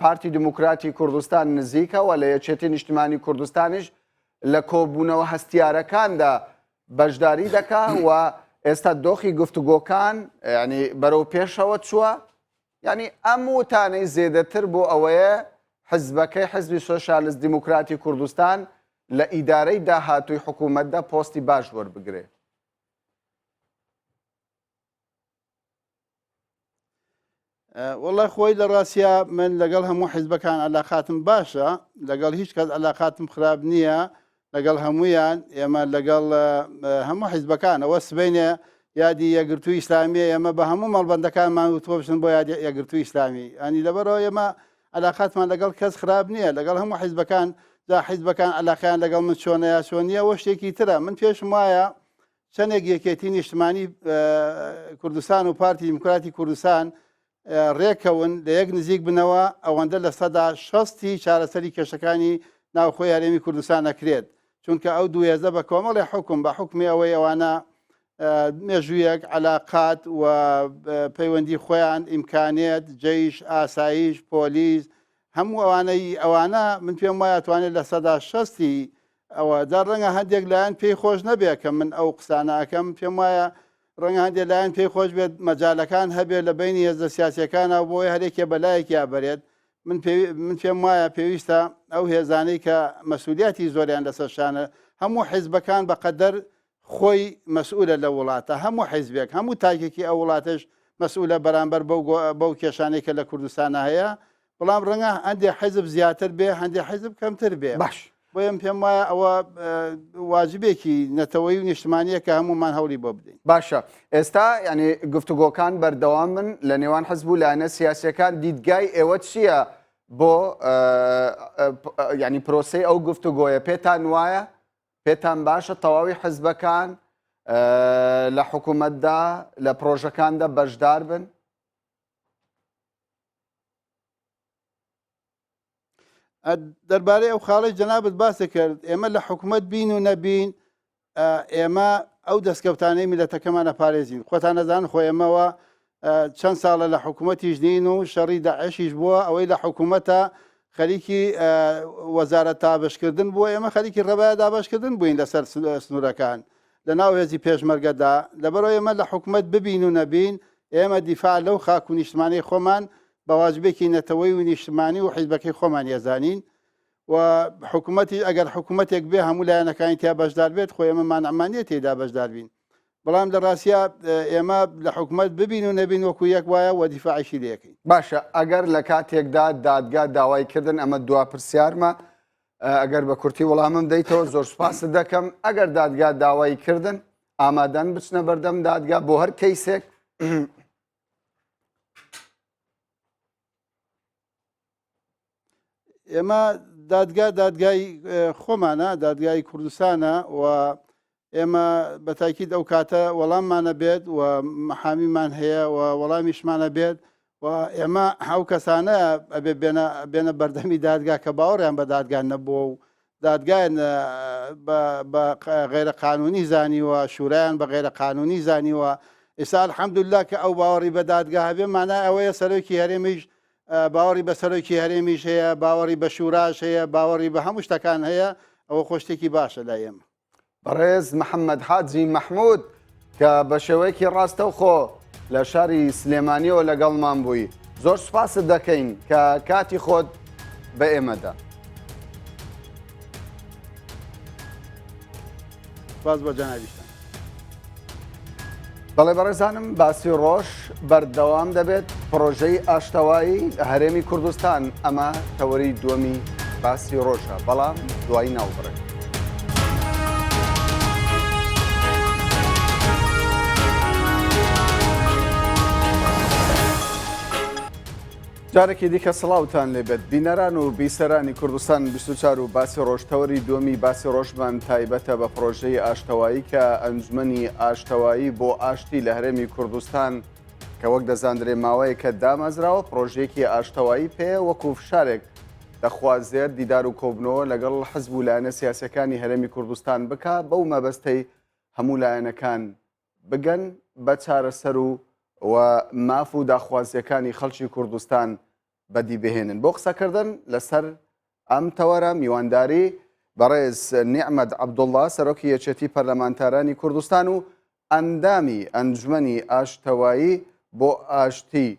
پارتی دیموکراتی کوردستان نزیکە و لە یەکێتی نیشتمانی کوردستانیش لە کۆبوونەوە هەستیارەکاندا بەشداری دەکا و ئێستا دۆخی گفتوگۆکان ینی بەرەو پێشەوە چووە یعنی ئەم وتانەی زێدەتر بۆ ئەوەیە حزبەکەی حزبی سۆسیالست دیموکراتی کوردستان لە ئیدارەی داهاتووی حکوومەتدا پۆستی باش وەربگرێ. وەڵا خۆی لە ڕاستیا من لەگەڵ هەموو حیزبەکان علاقاتم باشە لەگەڵ هیچ کەس علاقاتم خراپ نییە لەگەڵ هەمویان ئێمە لەگەڵ هەموو حیزبەکان ئەوە سبینێ یادی یەگرتوو ئیسلامیە ئێمە بە هەموو مەڵبندەکانمان وتوە بچن بۆ یادی یەگرتوو ئیسلامی ئەنی لەبەرەوە ئێمە علاقاتمان لەگەڵ کەس خراپ نییە لەگەڵ هەموو حیزبەکان جا حیزبەکان علاقیان لەگەڵ من چۆنە یا چۆن نییە وە شتێکی ترە من پێشم وایە چەندێک یەکێتی نیشتمانی کوردستان و پارتی دیموکراتی کوردستان ڕێکەون لە یەک نزیک بنەوە ئەوەندە 60% چارەسەری کێشەکانی ناوخۆی هەرێمی کوردستان نەکرێت چونکە ئەو دوو هێزە بە کۆمەڵی حکوم بە حکومی ئەوەی ئەوانە مێژوویەک علاقات و پەیوەندی خۆیان ئیمکانێت جەیش ئاسایش پۆلیس هەموو ئەوانەی ئەوانە من پێم وایە توانێت 60%ی ئەوە جا ڕەنگە هەندێک لایەن پێی خۆش نەبێت کە من ئەو قسانە ئەکەم پێم وایە ڕەنگە هەندێک لایەن پێی خۆش بێت مەجالەکان هەبێت لە بینی هێزە سیاسیەکانە بۆی هەرێکێ بەلایەکیا بەرێت من پێ من پێم وایە پێویستە ئەو هێزانەی کە مەسئولیاتی زۆریان لەسەر شانە هەموو حیزبەکان بەقەدەر خۆی مەسئولە لە وڵاتە هەموو حیزبێک هەموو تاکێکی ئەو وڵاتەش مەسئولە بەرامبەر بەو بەو کێشانەی کە لە کوردستانە هەیە بەڵام ڕەنگە هەندێک حیزب زیاتر بێ هەندێک حیزب کەمتر بێ باش بۆیە پێم وایە ئەوە واجبێکی نەتەوەی و نیشتمانیە کە هەمومان هەوڵی بۆ بدەین باشە ئێستا ینی گفتوگۆکان بەردەوام بن لە نێوان حزب و لایەنە سیاسەکان دیدگای ئێوە چییە بۆ ینی پرۆسی ئەو گفتوگۆیە پێتان وایە پێتان باشە تەواوی حزبەکان لە حکوومەتدا لە پرۆژەکاندا بەشدار بن؟ دەربارەی ئەو خاڵی جەنابەت باسی کرد ئێمە لە حکوومەت بین و نەبین ئێمە ئەو دەستکەوتانەی میلەتەکەمانە پارێزین خۆتان نەزان خۆ ئێمەوە چەند ساڵە لە حکوومەتیش نین و شەڕی داعشیش بووە ئەوەی لە حکوومەتە خەریکی وەزارەت تابشکردن بووە ئێمە خەریکی ڕەبایە دابشکردن بووین لەسەر سنوورەکان لە ناو هێزی پێشمەرگەدا لەبەرەوە ئێمە لە حکوومەت ببین و نەبین ئێمە دیفاع لەو خاک و نیشتمانی خۆمان بە واجبێکی نەتەوەی و نیشتمانی و حیزبەکەی خۆمان یەزانین و حکوومەتی ئەگەر حکوومەتێک بێ هەموو لایەنەکانی تیا بەشدار بێت خۆ ئێمە مانعمانیە تێدا بەشدار بین. بەڵام لە ڕاستیا ئێمە لە حکومەت ببین و نەبین وەکو یەک وایە و دیفاعیشی لێکەین. باشە ئەگەر لە کاتێکدا دادگا داوای کردن ئەمە دوا پرسیارمە ئەگەر بە کورتی وەڵامم دەیتەوە زۆر سوپاست دەکەم ئەگەر دادگا داوای کردن ئامادەن بچنە بەردەم دادگا بۆ هەر کەیسێک؟ ئێمە دادگا دادگای خۆمانە دادگای کوردستانە و ئێمە بە تاکید ئەو کاتە وەڵاممانە بێت و محامیمان هەیە و وەڵامیشمانە بێت و ئێمە ئەو کەسانە ئەبێ بێنە بێنە بەردەمی دادگا کە باوەڕیان بە دادگان نەبووە و دادگایان بە غەیرە قانونی زانیوە شورایان بە غەیرە قانونی زانیوە ئێستا الحەمدلله کە ئەو باوەڕی بە دادگا هەبێ مانای ئەوەیە سەرۆکی هەرێمیش باوەڕی بە سەرۆکی هەرێمیش هەیە باوەڕی بە شوراش هەیە باوەڕی بە هەموو شتەکان هەیە ئەوە خۆشتێکی باشە لای ئێمە. بەڕێز محەممەد حاجی مەحموود کە بە شێوەیەکی ڕاستەوخۆ لە شاری سلێمانیەوە لەگەڵمان بووی زۆر سوپاست دەکەین کە کاتی خۆت بە ئێمەدا. سپاس بۆ جەنابیشتان. بەڵێ بەڕێزانم باسی ڕۆژ بەردەوام دەبێت پڕۆژەی ئاشتەوایی لە هەرێمی کوردستان ئەمە تەوەری دووەمی باسی ڕۆژە بەڵام دوای ناوبڕێک. جارێکی دیکە سڵاوتان لێبێت بینەران و بیسەرانی کوردستان 24 و باسی ڕۆژ تەوەری دووەمی باسی ڕۆژمان تایبەتە بە پڕۆژەی ئاشتەوایی کە ئەنجومەنی ئاشتەوایی بۆ ئاشتی لە هەرێمی کوردستان کە وەک دەزاندرێ ماوەیەکە دامەزراوە پڕۆژەیەکی ئاشتەوایی پێیە وەکو فشارێک دەخوازێت دیدار و کۆبنەوە لەگەڵ حزب و لایەنە سیاسەکانی هەرێمی کوردستان بکا بەو مەبەستەی هەموو لایەنەکان بگەن بە چارەسەر و و ماف و داخوازیەکانی خەڵکی کوردستان بەدی بهێنن. بۆ قسەکردن لەسەر ئەم تەوەرە میوانداری بەڕێز نیعمەت عەبدوڵڵا سەرۆکی یەکێتی پەرلەمانتارانی کوردستان و ئەندامی ئەنجومەنی ئاشتەوایی بۆ ئاشتی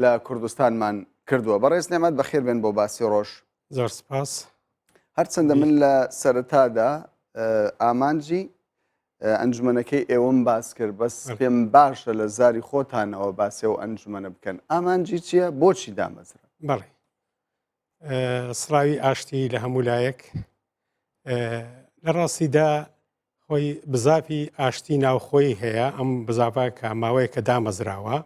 لە کوردستانمان کردووە. بەڕێز نیعمەت بەخێر بێن بۆ باسی ڕۆژ. زۆر سپاس. هەرچەندە من لە سەرەتادا ئامانجی ئەنجومەنەکەی ئێوەم باس کرد بەس پێم باشە لە زاری خۆتانەوە باسی ئەو ئەنجومەنە بکەن ئامانجی چییە بۆچی دامەزرا؟ بەڵێ سڵاوی ئاشتی لە هەموو لایەک لە ڕاستیدا خۆی بزافی ئاشتی ناوخۆی هەیە ئەم بزاڤە کە ماوەیەکە دامەزراوە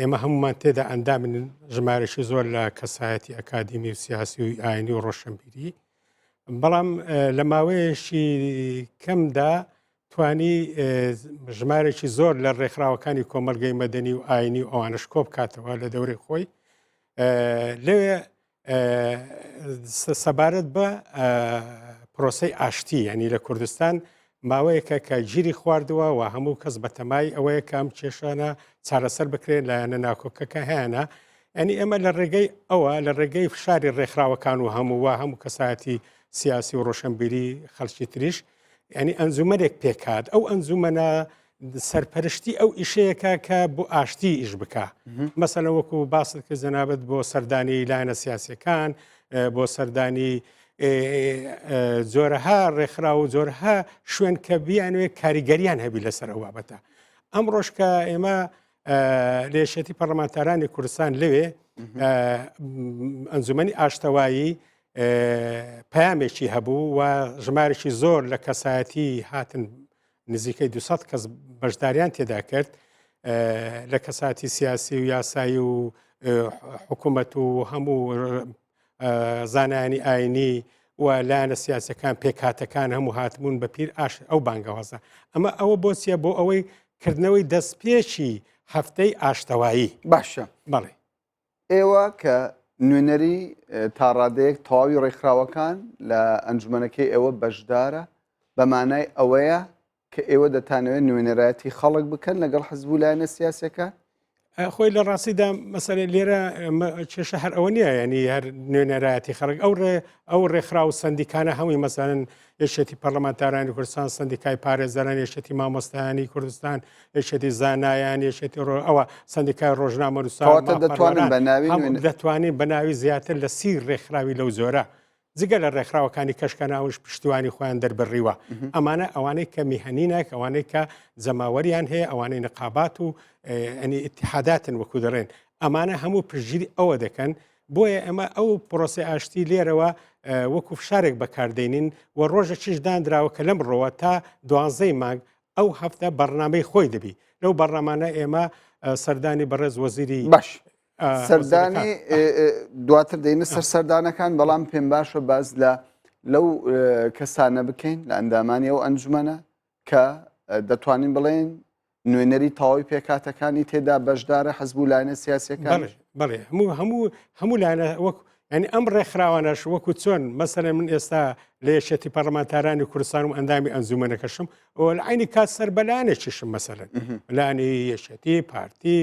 ئێمە هەمومان تێدا ئەندامن ژمارەشی زۆر لە کەسایەتی ئەکادیمی و سیاسی و ئاینی و ڕۆشنبیری بەڵام لە ماوەیەکی کەمدا توانی ژمارێکی زۆر لە ڕێکخراوەکانی کۆمەلگەی مەدەنی و ئاینی و ئەوانش کۆ بکاتەوە لە دەورەی خۆی لەوێ سەبارەت بە پرۆسەی ئاشتی ینی لە کوردستان ماوەیەکە کە گیری خواردووە و هەموو کەس بەتەمای ئەوەیە کە ئەم کێشانە چارەسەر بکرێن لایەنە ناکۆکەکە هەیەە ئەنی ئێمە لە ڕێگەی ئەوە لە ڕێگەی فشاری ڕێکخراوەکان و هەموو و هەموو کەسایەتی سیاسی و ڕۆشنبیری خەڵکی تریش ینی ئەنجومەنێک پێکات ئەو ئەنجومەنە سەرپەرشتی ئەو ئیشەیەکە کە بۆ ئاشتی ئیش بکە مەسەلە وەکو باست کرد جەنابەت بۆ سەردانی لایەنە سیاسەکان بۆ سەردانی جۆرەها ڕێکخرا و جۆرەها شوێن کە بیانوێ کاریگەریان هەبی لەسەر ئەو بابەتە ئەم ڕۆژکە ئێمە لە یەکێتی پەرلەمانتارانی کوردستان لەوێ ئەنجومەنی ئاشتەوایی پامێکی هەبوو و ژمارێکی زۆر لە کەسایەتی هاتن نزیکەی 200 کەس بەشداریان تێدا کرد لە کەساتی سیاسی و یاسایی و حکوومەت و هەموو زانایانی ئاینی و لایەنە سیاسەکان پێکهاتەکان هەموو هاتبوون بە پیر ئاش ئەو بانگەوازە ئەمە ئەوە بۆ چیە بۆ ئەوەی کردنەوەی دەستپێکی هەفتەی ئاشتەوایی باشە بەڵێ ئێوە کە نوێنەری تاڕادەیەک تەواوی ڕێکخراوەکان لە ئەنجومەنەکەی ئێوە بەشدارە بە مانای ئەوەیە کە ئێوە دەتانەوێت نوێنەرایەتی خەڵک بکەن لەگەڵ حزب و لایەنە سیاسەکان؟ خۆی لە ڕاستیدا مەسەلە لێرە کێشە هەر ئەوە نییە ینی هەر نوێنەرایەتی خەڵک ئەو ڕێ ئەو ڕێکخرا و سندیکانە هەمووی مەسەن یەکێتی پەرلەمانتارانی کوردستان سندیکای پارێزەران یەکێتی مامۆستایانی کوردستان یەکێتی زانایان یەکێتی ڕۆ ئەوە سندیکای ڕۆژنامەنووسان دەتوانن بە ناوی دەتوانین بە ناوی زیاتر لە سی ڕێکخراوی لەو جۆرە. جگە لە ڕێکخراوەکانی کەش کە ناوش پشتیوانی خۆیان دەربڕیوە. ئەمانە ئەوانەی کە میهەنینە، ئەوانەی کە جەماوەریان هەیە، ئەوانەی نقابات و ئەنی ئیتیحاداتن وەکو دەڵێن، ئەمانە هەموو پشتگیری ئەوە دەکەن. بۆیە ئێمە ئەو پرۆسەی ئاشتی لێرەوە وەکو فشارێک بەکاردێنین و ڕۆژێکیش دانراوە کە لەمڕۆوە تا دوانزەی مانگ ئەو هەفتە بەرنامەی خۆی دەبی. لەو بەرنامانە ئێمە سەردانی بەڕێز وەزیری باش سەردانی دواتر دەینە سەر سەردانەکان بەڵام پێم باشە باز لە لەو کەسانە بکەین لە ئەندامانی ئەو ئەنجومەنە کە دەتوانین بڵێن نوێنەری تەواوی پێکاتەکانی تێدا بەشدارە حەزب و لایەنە سیاسەکان بڵێ هەموو هەموو هەموو لایەنە وەک ینی ئەم ڕێکخراوانەش وەکو چۆن مەسەلەن من ئێستا لە یەکێتی پەرلەمانتارانی کوردستان و ئەندامی ئەنجومەنەکەشم و لە عینی کات سەر بەلایەنێکیشم مەسەلەن لانی یەکێتی پارتی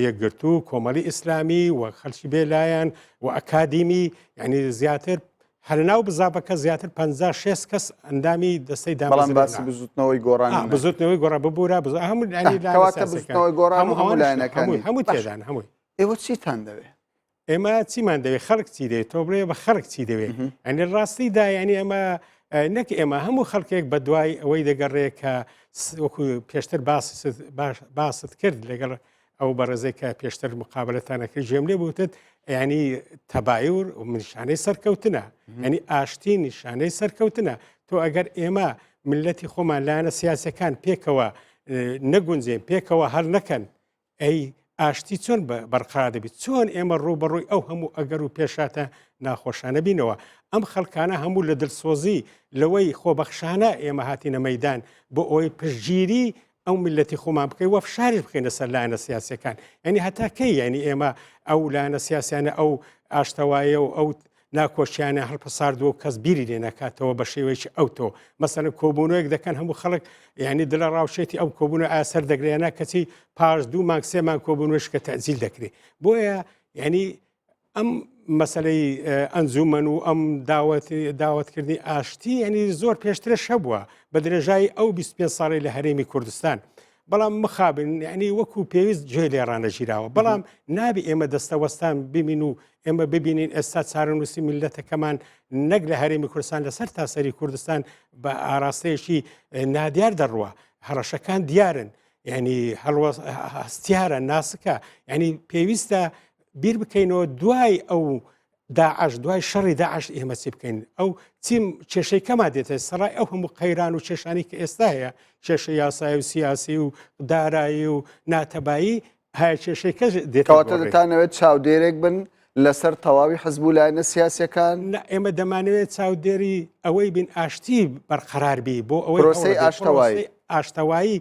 یەکگرتوو کۆمەڵی ئیسلامی و خەلکی بێلایەن و ئەکادیمی یعنی زیاتر هەر ناو بزاڤەکە زیاتر 50 60 کەس ئەندامی دەستەی بەڵام باسی بزوتنەوەی گۆڕان بزوتنەوەی گۆڕان ببوورە هەموو بزوتنەوەی گۆڕان هەموو لایەنەکان هەموو تێدان هەمووی ئێوە چیتان دەوێ؟ ئێمە چیمان دەوێت خەڵک چی دەوێت تۆ بڵێ بە خەڵک چی دەوێت ئەنی ڕاستیدا ینی ئەمە نەک ئێمە هەموو خەڵکێک بە دوای ئەوەی دەگەڕێ کە وەکو پێشتر باست کرد لەگەڵ ئەو بەڕێزێک کە پێشتر مقابلەتانەکە ژێم لێ بوتت ینی تەبایور و نیشانەی سەرکەوتنە ینی ئاشتی نیشانەی سەرکەوتنە تۆ ئەگەر ئێمە ملەتی خۆمان لایەنە سیاسەکان پێکەوە نەگونجێن پێکەوە هەر نەکەن ئەی ئاشتی چۆن بەرقەرار دەبیت؟ چۆن ئێمە ڕووبەڕووی ئەو هەموو ئەگەر و پێشهاتە ناخۆشانە بینەوە؟ ئەم خەڵکانە هەموو لە دلسۆزی لەوەی خۆبەخشانە ئێمە هاتینە مەیدان بۆ ئەوەی پشتگیری ئەو میللەتی خۆمان بکەین و فشاریش بخەینە سەر لایەنە سیاسیەکان. یعنی هەتا کەی یعنی ئێمە ئەو لایەنە سیاسیانە ئەو ئاشتەوایە و ئەو ناکۆکیانە هەڵپەساردووە و کەس بیری لێ ناکاتەوە بە شێوەیەکی ئەوتۆ مەسەلەن کۆبوونەوەیەک دەکەن هەموو خەڵک یعنی دلە ڕاوشێتی ئەو کۆبوونە ئایا سەر دەگرێ نا کەچی پاش دوو مانگ سێ مانگ کۆبوونەوەش کە تەجیل دەکرێت بۆیە یعنی ئەم مەسلەی ئەنجومەن و ئەم داوەت داوەتکردنی ئاشتی ینی زۆر پێشترش هەبووە بە درێژایی ئەو 25 ساڵی لە هەرێمی کوردستان بەڵام مخابن یعنی وەکو پێویست جێ لێ ڕانەگیراوە بەڵام نابی ئێمە دەستەوەستان ببین و ئێمە ببینین ئێستا چارەنووسی میللەتەکەمان نەک لە هەرێمی کوردستان لەسەر تاسەری کوردستان بە ئاراستەیەکی نادیار دەڕوە هەڕەشەکان دیارن یعنی هەڵوە هەستیارە ناسکە یعنی پێویستە بیر بکەینەوە دوای ئەو داعش دوای شەڕی داعش ئێمە چی بکەین ئەو چیم کێشەی کەما دێتە سەرای ئەو هەموو قەیران و کێشانی کە ئێستا هەیە کێشە یاسایی و سیاسی و دارایی و ناتەبایی هەیە کێشەی کەش دێتەوە دەتانەوێت چاودێرێک بن لەسەر تەواوی حزب و لایەنە سیاسەکان ئێمە دەمانەوێت چاودێری ئەوەی بین ئاشتی بەرقەرار بی بۆ ئەوەی پرۆسەی ئاشتەوایی ئاشتەوایی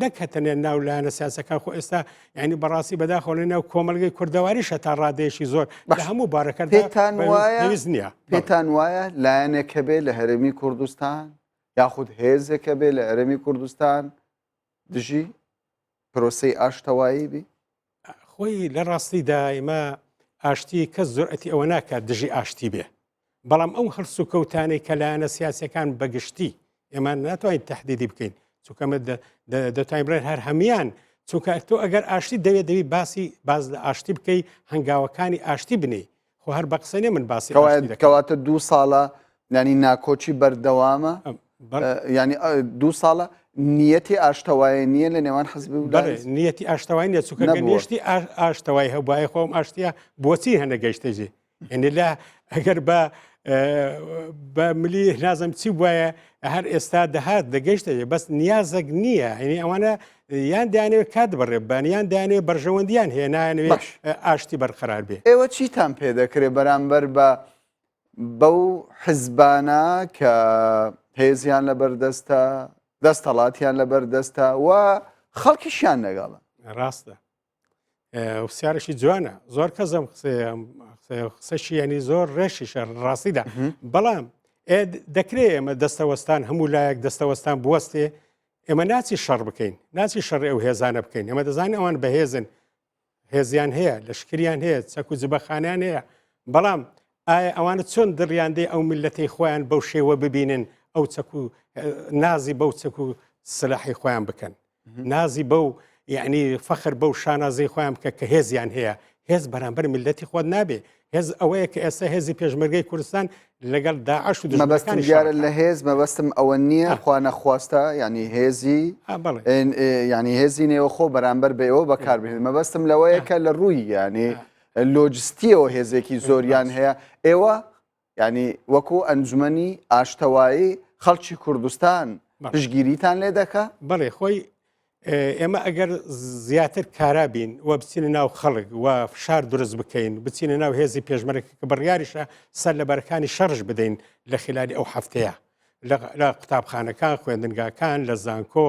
نەک هەتەنێ ناو لایەنە سیاسەکان خۆ ئێستا یعنی بەڕاستی بەداخەوە لە ناو کۆمەلگەی کوردەواریش هەتا ڕادەیەکی زۆر بە هەموو بارەکە پێتان وایە نییە پێتان وایە لایەنێک هەبێ لە هەرێمی کوردستان یاخود هێزێک هەبێ لە هەرێمی کوردستان دژی پرۆسەی ئاشتەوایی بی؟ خۆی لە ڕاستیدا ئێمە ئاشتی کەس جورئەتی ئەوە ناکات دژی ئاشتی بێ بەڵام ئەو هەڵسوکەوتانەی کە لایەنە سیاسەکان بەگشتی ئێمە ناتوانین تهدیدی بکەین چونکە دەتوانین بڵێن هەر هەمان چونکە تۆ ئەگەر ئاشتی دەوێت دەوی باسی باز لە ئاشتی بکەی هەنگاوەکانی ئاشتی بنی خۆ هەر بە قسە نیە من باسی ئاشتی دەکەم. کەواتە دوو ساڵە ینی ناکۆکی بەردەوامە ینی دوو ساڵە نیەتی ئاشتەوایە نییە لە نێوان حزب و نیەتی ئاشتەوای نیە چونکە نیشتی ئاشتەوای هەبواە خۆم ئاشتیە بۆچی هەنە گەشتەجێ یعنی لە ئەگەر بە بە ملی نازم چی وایە هەر ئێستا دەهات دەگەشتە بەس نیازێک نییە ینی ئەوانە یان دەیانەوێت کات بەڕێ ببەن یان دەیانەوێت بەرژەوەندیان هەیە نایانەوێت باش. ئاشتی بەرقەرار بێ. ئێوە چیتان پێ دەکرێ بەرامبەر بە بەو حزبانە کە هێزیان لەبەردەستە، دەستەڵاتیان لەبەردەستە و خەڵکیشیان لەگەڵە؟ ڕاستە. پرسیارێکی جوانە زۆر کەس ئەم قسەشی ینی زۆر ڕێشیشە ڕاستیدا بەڵام دەکرێت ئێمە دەستەوەستان هەموو لایەک دەستەوەستان بوەستێ ئێمە ناچی شەڕ بکەین ناچی شەڕی ئەو هێزانە بکەین ئێمە دەزانین ئەوان بەهێزن هێزیان هەیە لەشکریان هەیە چەک و جبەخانیان هەیە بەڵام ئایا ئەوانە چۆن دڕیان دێ ئەو میلەتەی خۆیان بەو شێوە ببینن ئەو چەک و نازی بەو چەک و سلاحی خۆیان بکەن نازی بەو یعنی فەخر بەو شانازی خۆیان بکە کە هێزیان هەیە هێز بەرامبەر میللەتی خۆت نابێ. هێز ئەوەیە کە ئێستا هێزی پێشمەرگەی کوردستان لەگەڵ داعش و مەبەستم دوژمنەکانی دیارە شەڕ لە ئەکا. هێز مەبەستم ئەوە نییە ئا. خوا نەخواستە یعنی هێزی ئا بەڵێ. ئێن- ئێ، یعنی هێزی نێوەخۆ بەرامبەر بە ئێوە بەکار بهێنن مەبەستم لەوەیە ئا. کە لە ڕووی یعنی ئا. لۆجستیەوە هێزێکی زۆریان ڕاست. هەیە ئێوە یعنی وەکو ئەنجومەنی ئاشتەوایی خەڵکی کوردستان بەڵێ. پشتگیریتان لێ دەکا؟ بەڵێ خۆی ئێمە ئەگەر زیاتر کارا بین و بچینە ناو خەڵک و فشار دروست بکەین بچینە ناو هێزی پێشمەرگە کە بڕیاریشە سەر لە بەرەکانی شەڕش بدەین لە خلالی ئەو هەفتەیە لە قوتابخانەکان خوێندنگاکان لە زانکۆ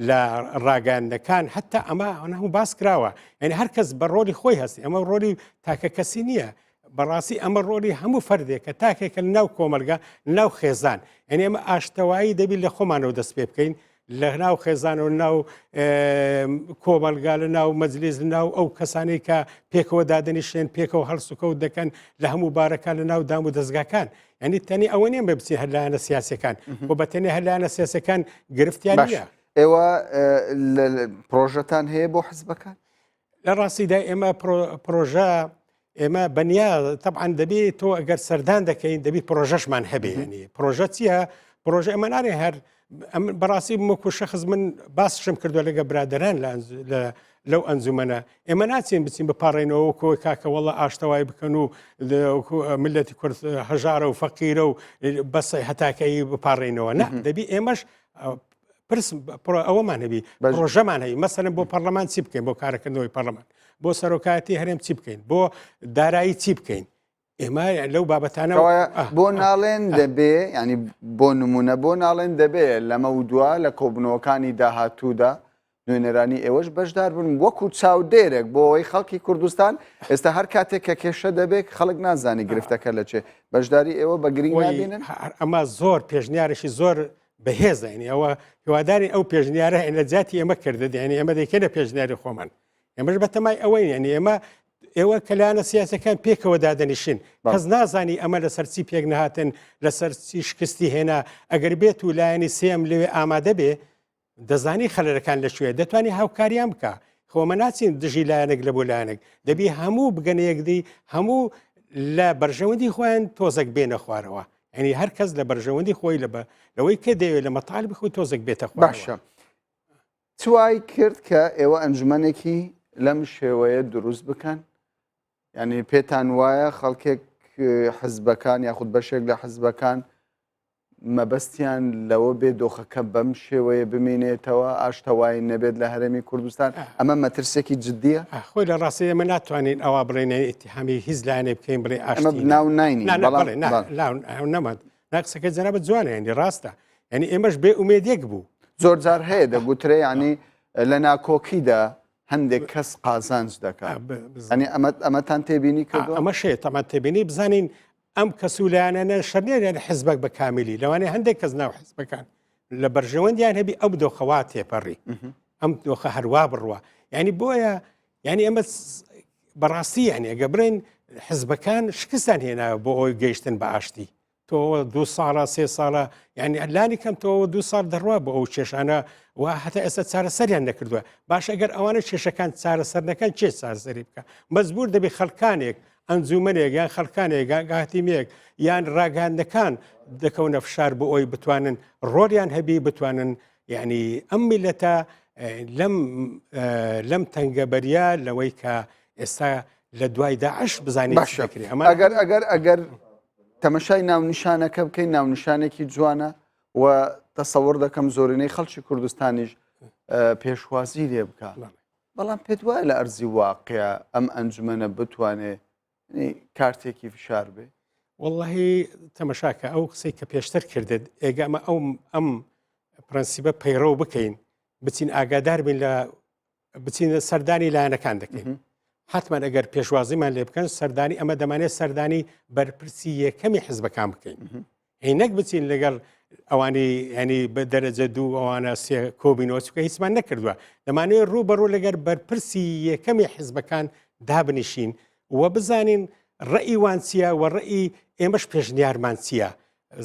لە ڕاگەاندنەکان حتا ئەمە هەموو باس کراوە یعنی هەر کەس بە ڕۆلی خۆی هەستی ئەمە ڕۆلی تاکە کەسی نییە بەڕاستی ئەمە ڕۆلی هەموو فەردێکە تاکێکە ناو کۆمەلگا ناو خێزان یعنی ئەمە ئاشتەوایی دەبی لە خۆمانەوە دەست پێ بکەین لە ناو خێزان و ناو کۆمەلگا لە ناو مەجلیس لە ناو ئەو کەسانەی کە پێکەوە دادەنیشێن پێکەوە هەڵسوکەوت دەکەن لە هەموو بارەکان لە ناو دام و دەستگاکان ینی تەنی ئەوە نییە بە بچین هەر لایەنە سیاسەکان و بە تەنێ هەر لایەنە سیاسەکان گرفتیان باش نییە. ئێوە پرۆژەتان هەیە بۆ حزبەکان؟ لە ڕاستیدا ئێمە پرۆژە ئێمە بەنیا تەبعەن دەبێ تۆ ئەگەر سەردان دەکەین دەبی پرۆژەشمان هەبێ ینی پرۆژە چییە؟ پرۆژە ئەمە نارێ هەر بەڕاستی وەکو شخص من باسشم کردووە لەگە برادران لە لەو ئەنجومەنە ئێمە ناچین بچین بپاڕێنەوە کۆی کاکە وەڵە ئاشتەوای بکەن و ملەتی کورد هەژارە و فەقیرە و بەس هەتاکەی بپاڕێنەوە نە دەبی ئێمەش پرس ئەوەمان هەبی پرۆژەمان هەیە مەسەلەن بۆ پەرلەمان چی بکەین بۆ کارەکردنەوەی پەرلەمان بۆ سەرۆکایەتی هەرێم چی بکەین بۆ دارایی چی بکەین ئێمە لەو بابەتانە بۆ ناڵێن دەبێ ینی بۆ نمونە بۆ ناڵێن دەبێ لەمە و دوا لە کۆبنەوەکانی داهاتوودا نوێنەرانی ئێوەش بەشدار بن وەکو چاودێرێک بۆ ئەوەی خەڵکی کوردستان ئێستا هەر کاتێک کە کێشە دەبێت خەڵک نازانی گرفتەکە لە چێ بەشداری ئێوە بە گرنگ نابینن ئەمە زۆر پێشنیارێکی زۆر بەهێزە ینی ئەوە هیواداری ئەو پێشنیارە لە جیاتی ئێمە کردت ینی ئێمە دەیکەنە پێشنیاری خۆمان ئێمەش بەتەمای ئەوەین ینی ئێمە ئێوە کەلانە سیاسەکان پێکەوە دادەنیشن کەس نازانی ئەمە لەسەر چی پێک نهاتن لەسەر چی شکستی هێنا ئەگەر بێت و لایەنی سێم لەوێ ئامادە بێ دەزانی خەلەرەکان لە کوێ دەتوانی هاوکاریان بکە خۆمە ناچین دژی لایەنێک لە بۆ لایەنێک دەبی هەموو بگەنە یەکدی هەموو لە بەرژەوەندی خۆیان تۆزێک بێنە خوارەوە ئەنی هەر کەس لە بەرژەوەندی خۆی لە لەوەی کە دەیەوێت لە مەتاالبی خۆی تۆزێک بێتە خوارەوە. باشە چ وای کرد کە ئێوە ئەنجومەنێکی لەم شێوەیە دروست بکەن یعنی پێتان وایە خەڵکێک حزبەکان یاخود بەشێک لە حزبەکان مەبەستیان لەوە بێ دۆخەکە بەم شێوەیە بمینێتەوە ئاشتەوایی نەبێت لە هەرێمی کوردستان ئەمە مەترسێکی جددیە خۆی لە ڕاستی ئێمە ناتوانین ئەوە بڵێن ئیتیهامی هیچ لایەنێ بکەین بڵێ ئاشتی ناو ناینی نەماند ناقسەکە جەنابت جوانە ینی ڕاستە یعنی ئێمەش بێ ئومێدێک بوو زۆر جار هەیە دەگوترێ ینی لە ناکۆکیدا هەندێک کەس قازانج دەکات ئەنی ئەمە ئەمەتان تێبینی کردو ئەمە شەیە تەمان تێبینی بزانین ئەم کەس و لایەنانە شەرنیە یان حزبەک بە کامیلی لەوانەیە هەندێک کەس ناو حزبەکان لە بەرژەوەندیان هەبی ئەو دۆخەوا تێپەڕی ئەم دۆخە هەروا بڕوە یعنی بۆیە یعنی ئەمە بەڕاستی یعنی ئەگە بڵێن حزبەکان شکستان هێناوە بۆ ئەوی گەیشتن بە ئاشتی تۆ دو ساڵە سێ ساڵە یعنی لانی کەم تۆ دو ساڵ دەڕوا بۆ ئەو کێشانە و هەتا ئێستا چارەسەریان نەکردووە باش ئەگەر ئەوانە کێشەکان چارەسەر نەکەن چێ چارەسەری بکە مەجبور دەبی خەڵکانێک ئەنجومەنێک یان خەڵکانێک یان گاتیمێک یان ڕاگەاندەکان دەکەونە فشار بۆ ئەوی بتوانن ڕۆڵیان هەبی بتوانن یعنی ئەم میلەتە لەم لەم تەنگەبەریە لەوەی کە ئێستا لە دوای داعش بزانین باشە ئەگەر ئەگەر ئەگەر تەمەشای ناونیشانەکە بکەین ناونیشانێکی جوانە و تەسەوڕ دەکەم زۆرینەی خەڵکی کوردستانیش پێشوازی لێ بکە بەڵام پێت وایە لە ئەرزی واقع ئەم ئەنجومەنە بتوانێ کارتێکی فشار بێ؟ وەڵڵاهی تەمەشاکە ئەو قسەی کە پێشتر کردت ئێگە ئەمە ئەو ئەم پرەنسیبە پەیڕەو بکەین بچین ئاگادار بین لە بچین سەردانی لایەنەکان دەکەین حتمما ئەگەر پێشوازیمان لێ بکەن سەردانی ئەمە دەمانێت سەردانی بەرپرسی یەکەمی حزبەکان بکەین هی نەک بچین لەگەڵ ئەوانی ینی بە دەرەجە دوو ئەوانە سێ کۆبینەوە چکە هیچمان نەکردووە دەمانەوێت ڕوو بەڕوو لەگەر بەرپرسی یەکەمی حزبەکان دابنیشین و بزانین ڕئی وان چییە و ڕئی ئێمەش پێشنیارمان چییە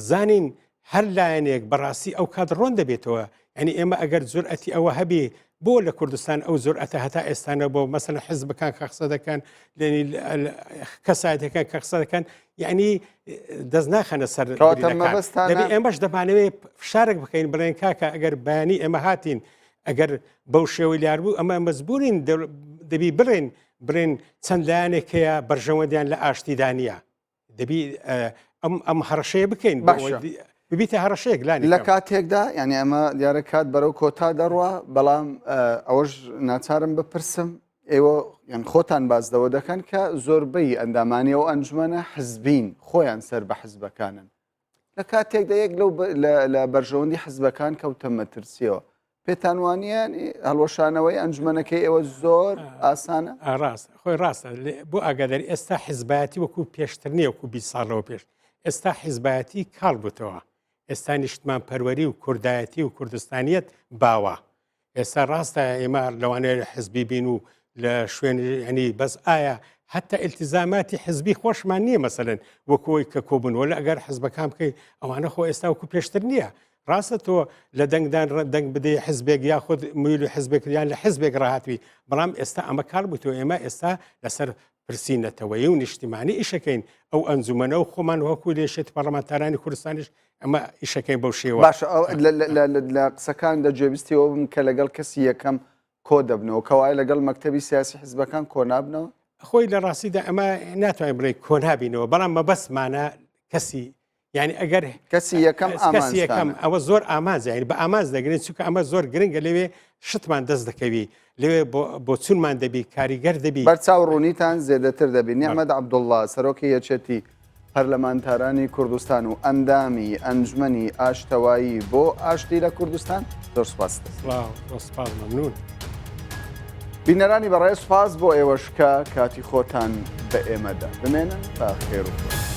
زانین. هەر لایەنێک بەڕاستی ئەو کات ڕۆن دەبێتەوە یعنی ئێمە ئەگەر جورئەتی ئەوە هەبێ بۆ لە کوردستان ئەو جورئەتە هەتا ئێستانە بۆ مەسەن حزبەکان کە قسە دەکەن لێنی کەسایەتەکان کە قسە دەکەن یعنی دەست ناخەنە سەر دەبێ ئێمەش دەمانەوێت فشارێک بکەین بڵێن کاکە ئەگەر بەیانی ئێمە هاتین ئەگەر بەو شێوەی لار بوو ئەمە مەزبورین دەبی بڵێن بڵێن چەند لایەنێک هەیە بەرژەوەندیان لە ئاشتیدا نییە دەبی ئەم ئەم هەڕەشەیە بکەین باشە ببیتە هەڕەشەیەک لانی لە کاتێکدا یعنی ئەمە دیارە کات بەرەو کۆتا دەڕوا بەڵام ئەوەش ناچارم بپرسم ئێوە یان خۆتان باز دەوە دەکەن کە زۆربەی ئەندامانی ئەو ئەنجومەنە حزبین خۆیان سەر بە حزبەکانن لە کاتێکدا یەک لەو لە بەرژەوەندی حزبەکان کەوتە مەترسیەوە پێتان وانە هەڵوەشانەوەی ئەنجومەنەکەی ئێوە زۆر ئاسانە؟ ڕاست خۆی ڕاستە بۆ ئاگاداری ئێستا حزبایەتی وەکو پێشتر نییە وەکو 20 ساڵەوە پێش ئێستا حزبایەتی کاڵ بووتەوە ئێستا نیشتمان پەروەری و کوردایەتی و کوردستانیت باوە ئێستا ڕاستە ئێمە لەوانەیە حزبی بین و لە شوێن ینی بەس ئایا حتا التزاماتی حزبی خۆشمان نییە مەسەن وەکۆی کە کۆبوون لە ئەگەر حزبەکان بکەیت ئەوانە خۆ ئێستا وەکو پێشتر نییە ڕاستە تۆ لە دەنگدان دەنگ بدەی حزبێک یاخود میلی حزبێک یان لە حزبێک ڕاهاتوی بەڵام ئێستا ئەمە کار بوو تۆ ئێمە ئێستا لەسەر پرسی نەتەوەیی و نیشتیمانی ئیشەکەین ئەو ئەنجومەنە و خۆمان وەکو لێشێت پەرلەمانتارانی کوردستانیش ئەمە ئیشەکەین بەو شێوە باشە لە قسەکان دە گوێبیستیەوە بم کە لەگەڵ کەسی یەکەم کۆ دەبنەوە کەوایە لەگەڵ مەکتەبی سیاسی حزبەکان کۆ نابنەوە؟ خۆی لە ڕاستیدا ئەمە ناتوانین بڵێ کۆ نابینەوە بەڵام مەبەستمانە کەسی یعنی ئەگەر کەسی یەکەم کەسی یەکەم ئەوە زۆر ئامانج یعنی بە ئامانج دەگرین چونکە ئەمە زۆر گرنگە لەوێ شتمان دەست دەکەوی لەوێ بۆ چونمان دەبی کاریگەر دەبی بەرچاو ڕوونیتان زێدەتر دەبی نیعمەت عەبدوڵڵا سەرۆکی یەکێتی پەرلەمانتارانی کوردستان و ئەندامی ئەنجومەنی ئاشتەوایی بۆ ئاشتی لە کوردستان زۆر سپاس سپاس مەمنون. بینەرانی بەڕێز سپاس بۆ ئێوەش کە کاتی خۆتان بە ئێمەدا بمێنن بە خێر و خۆشی.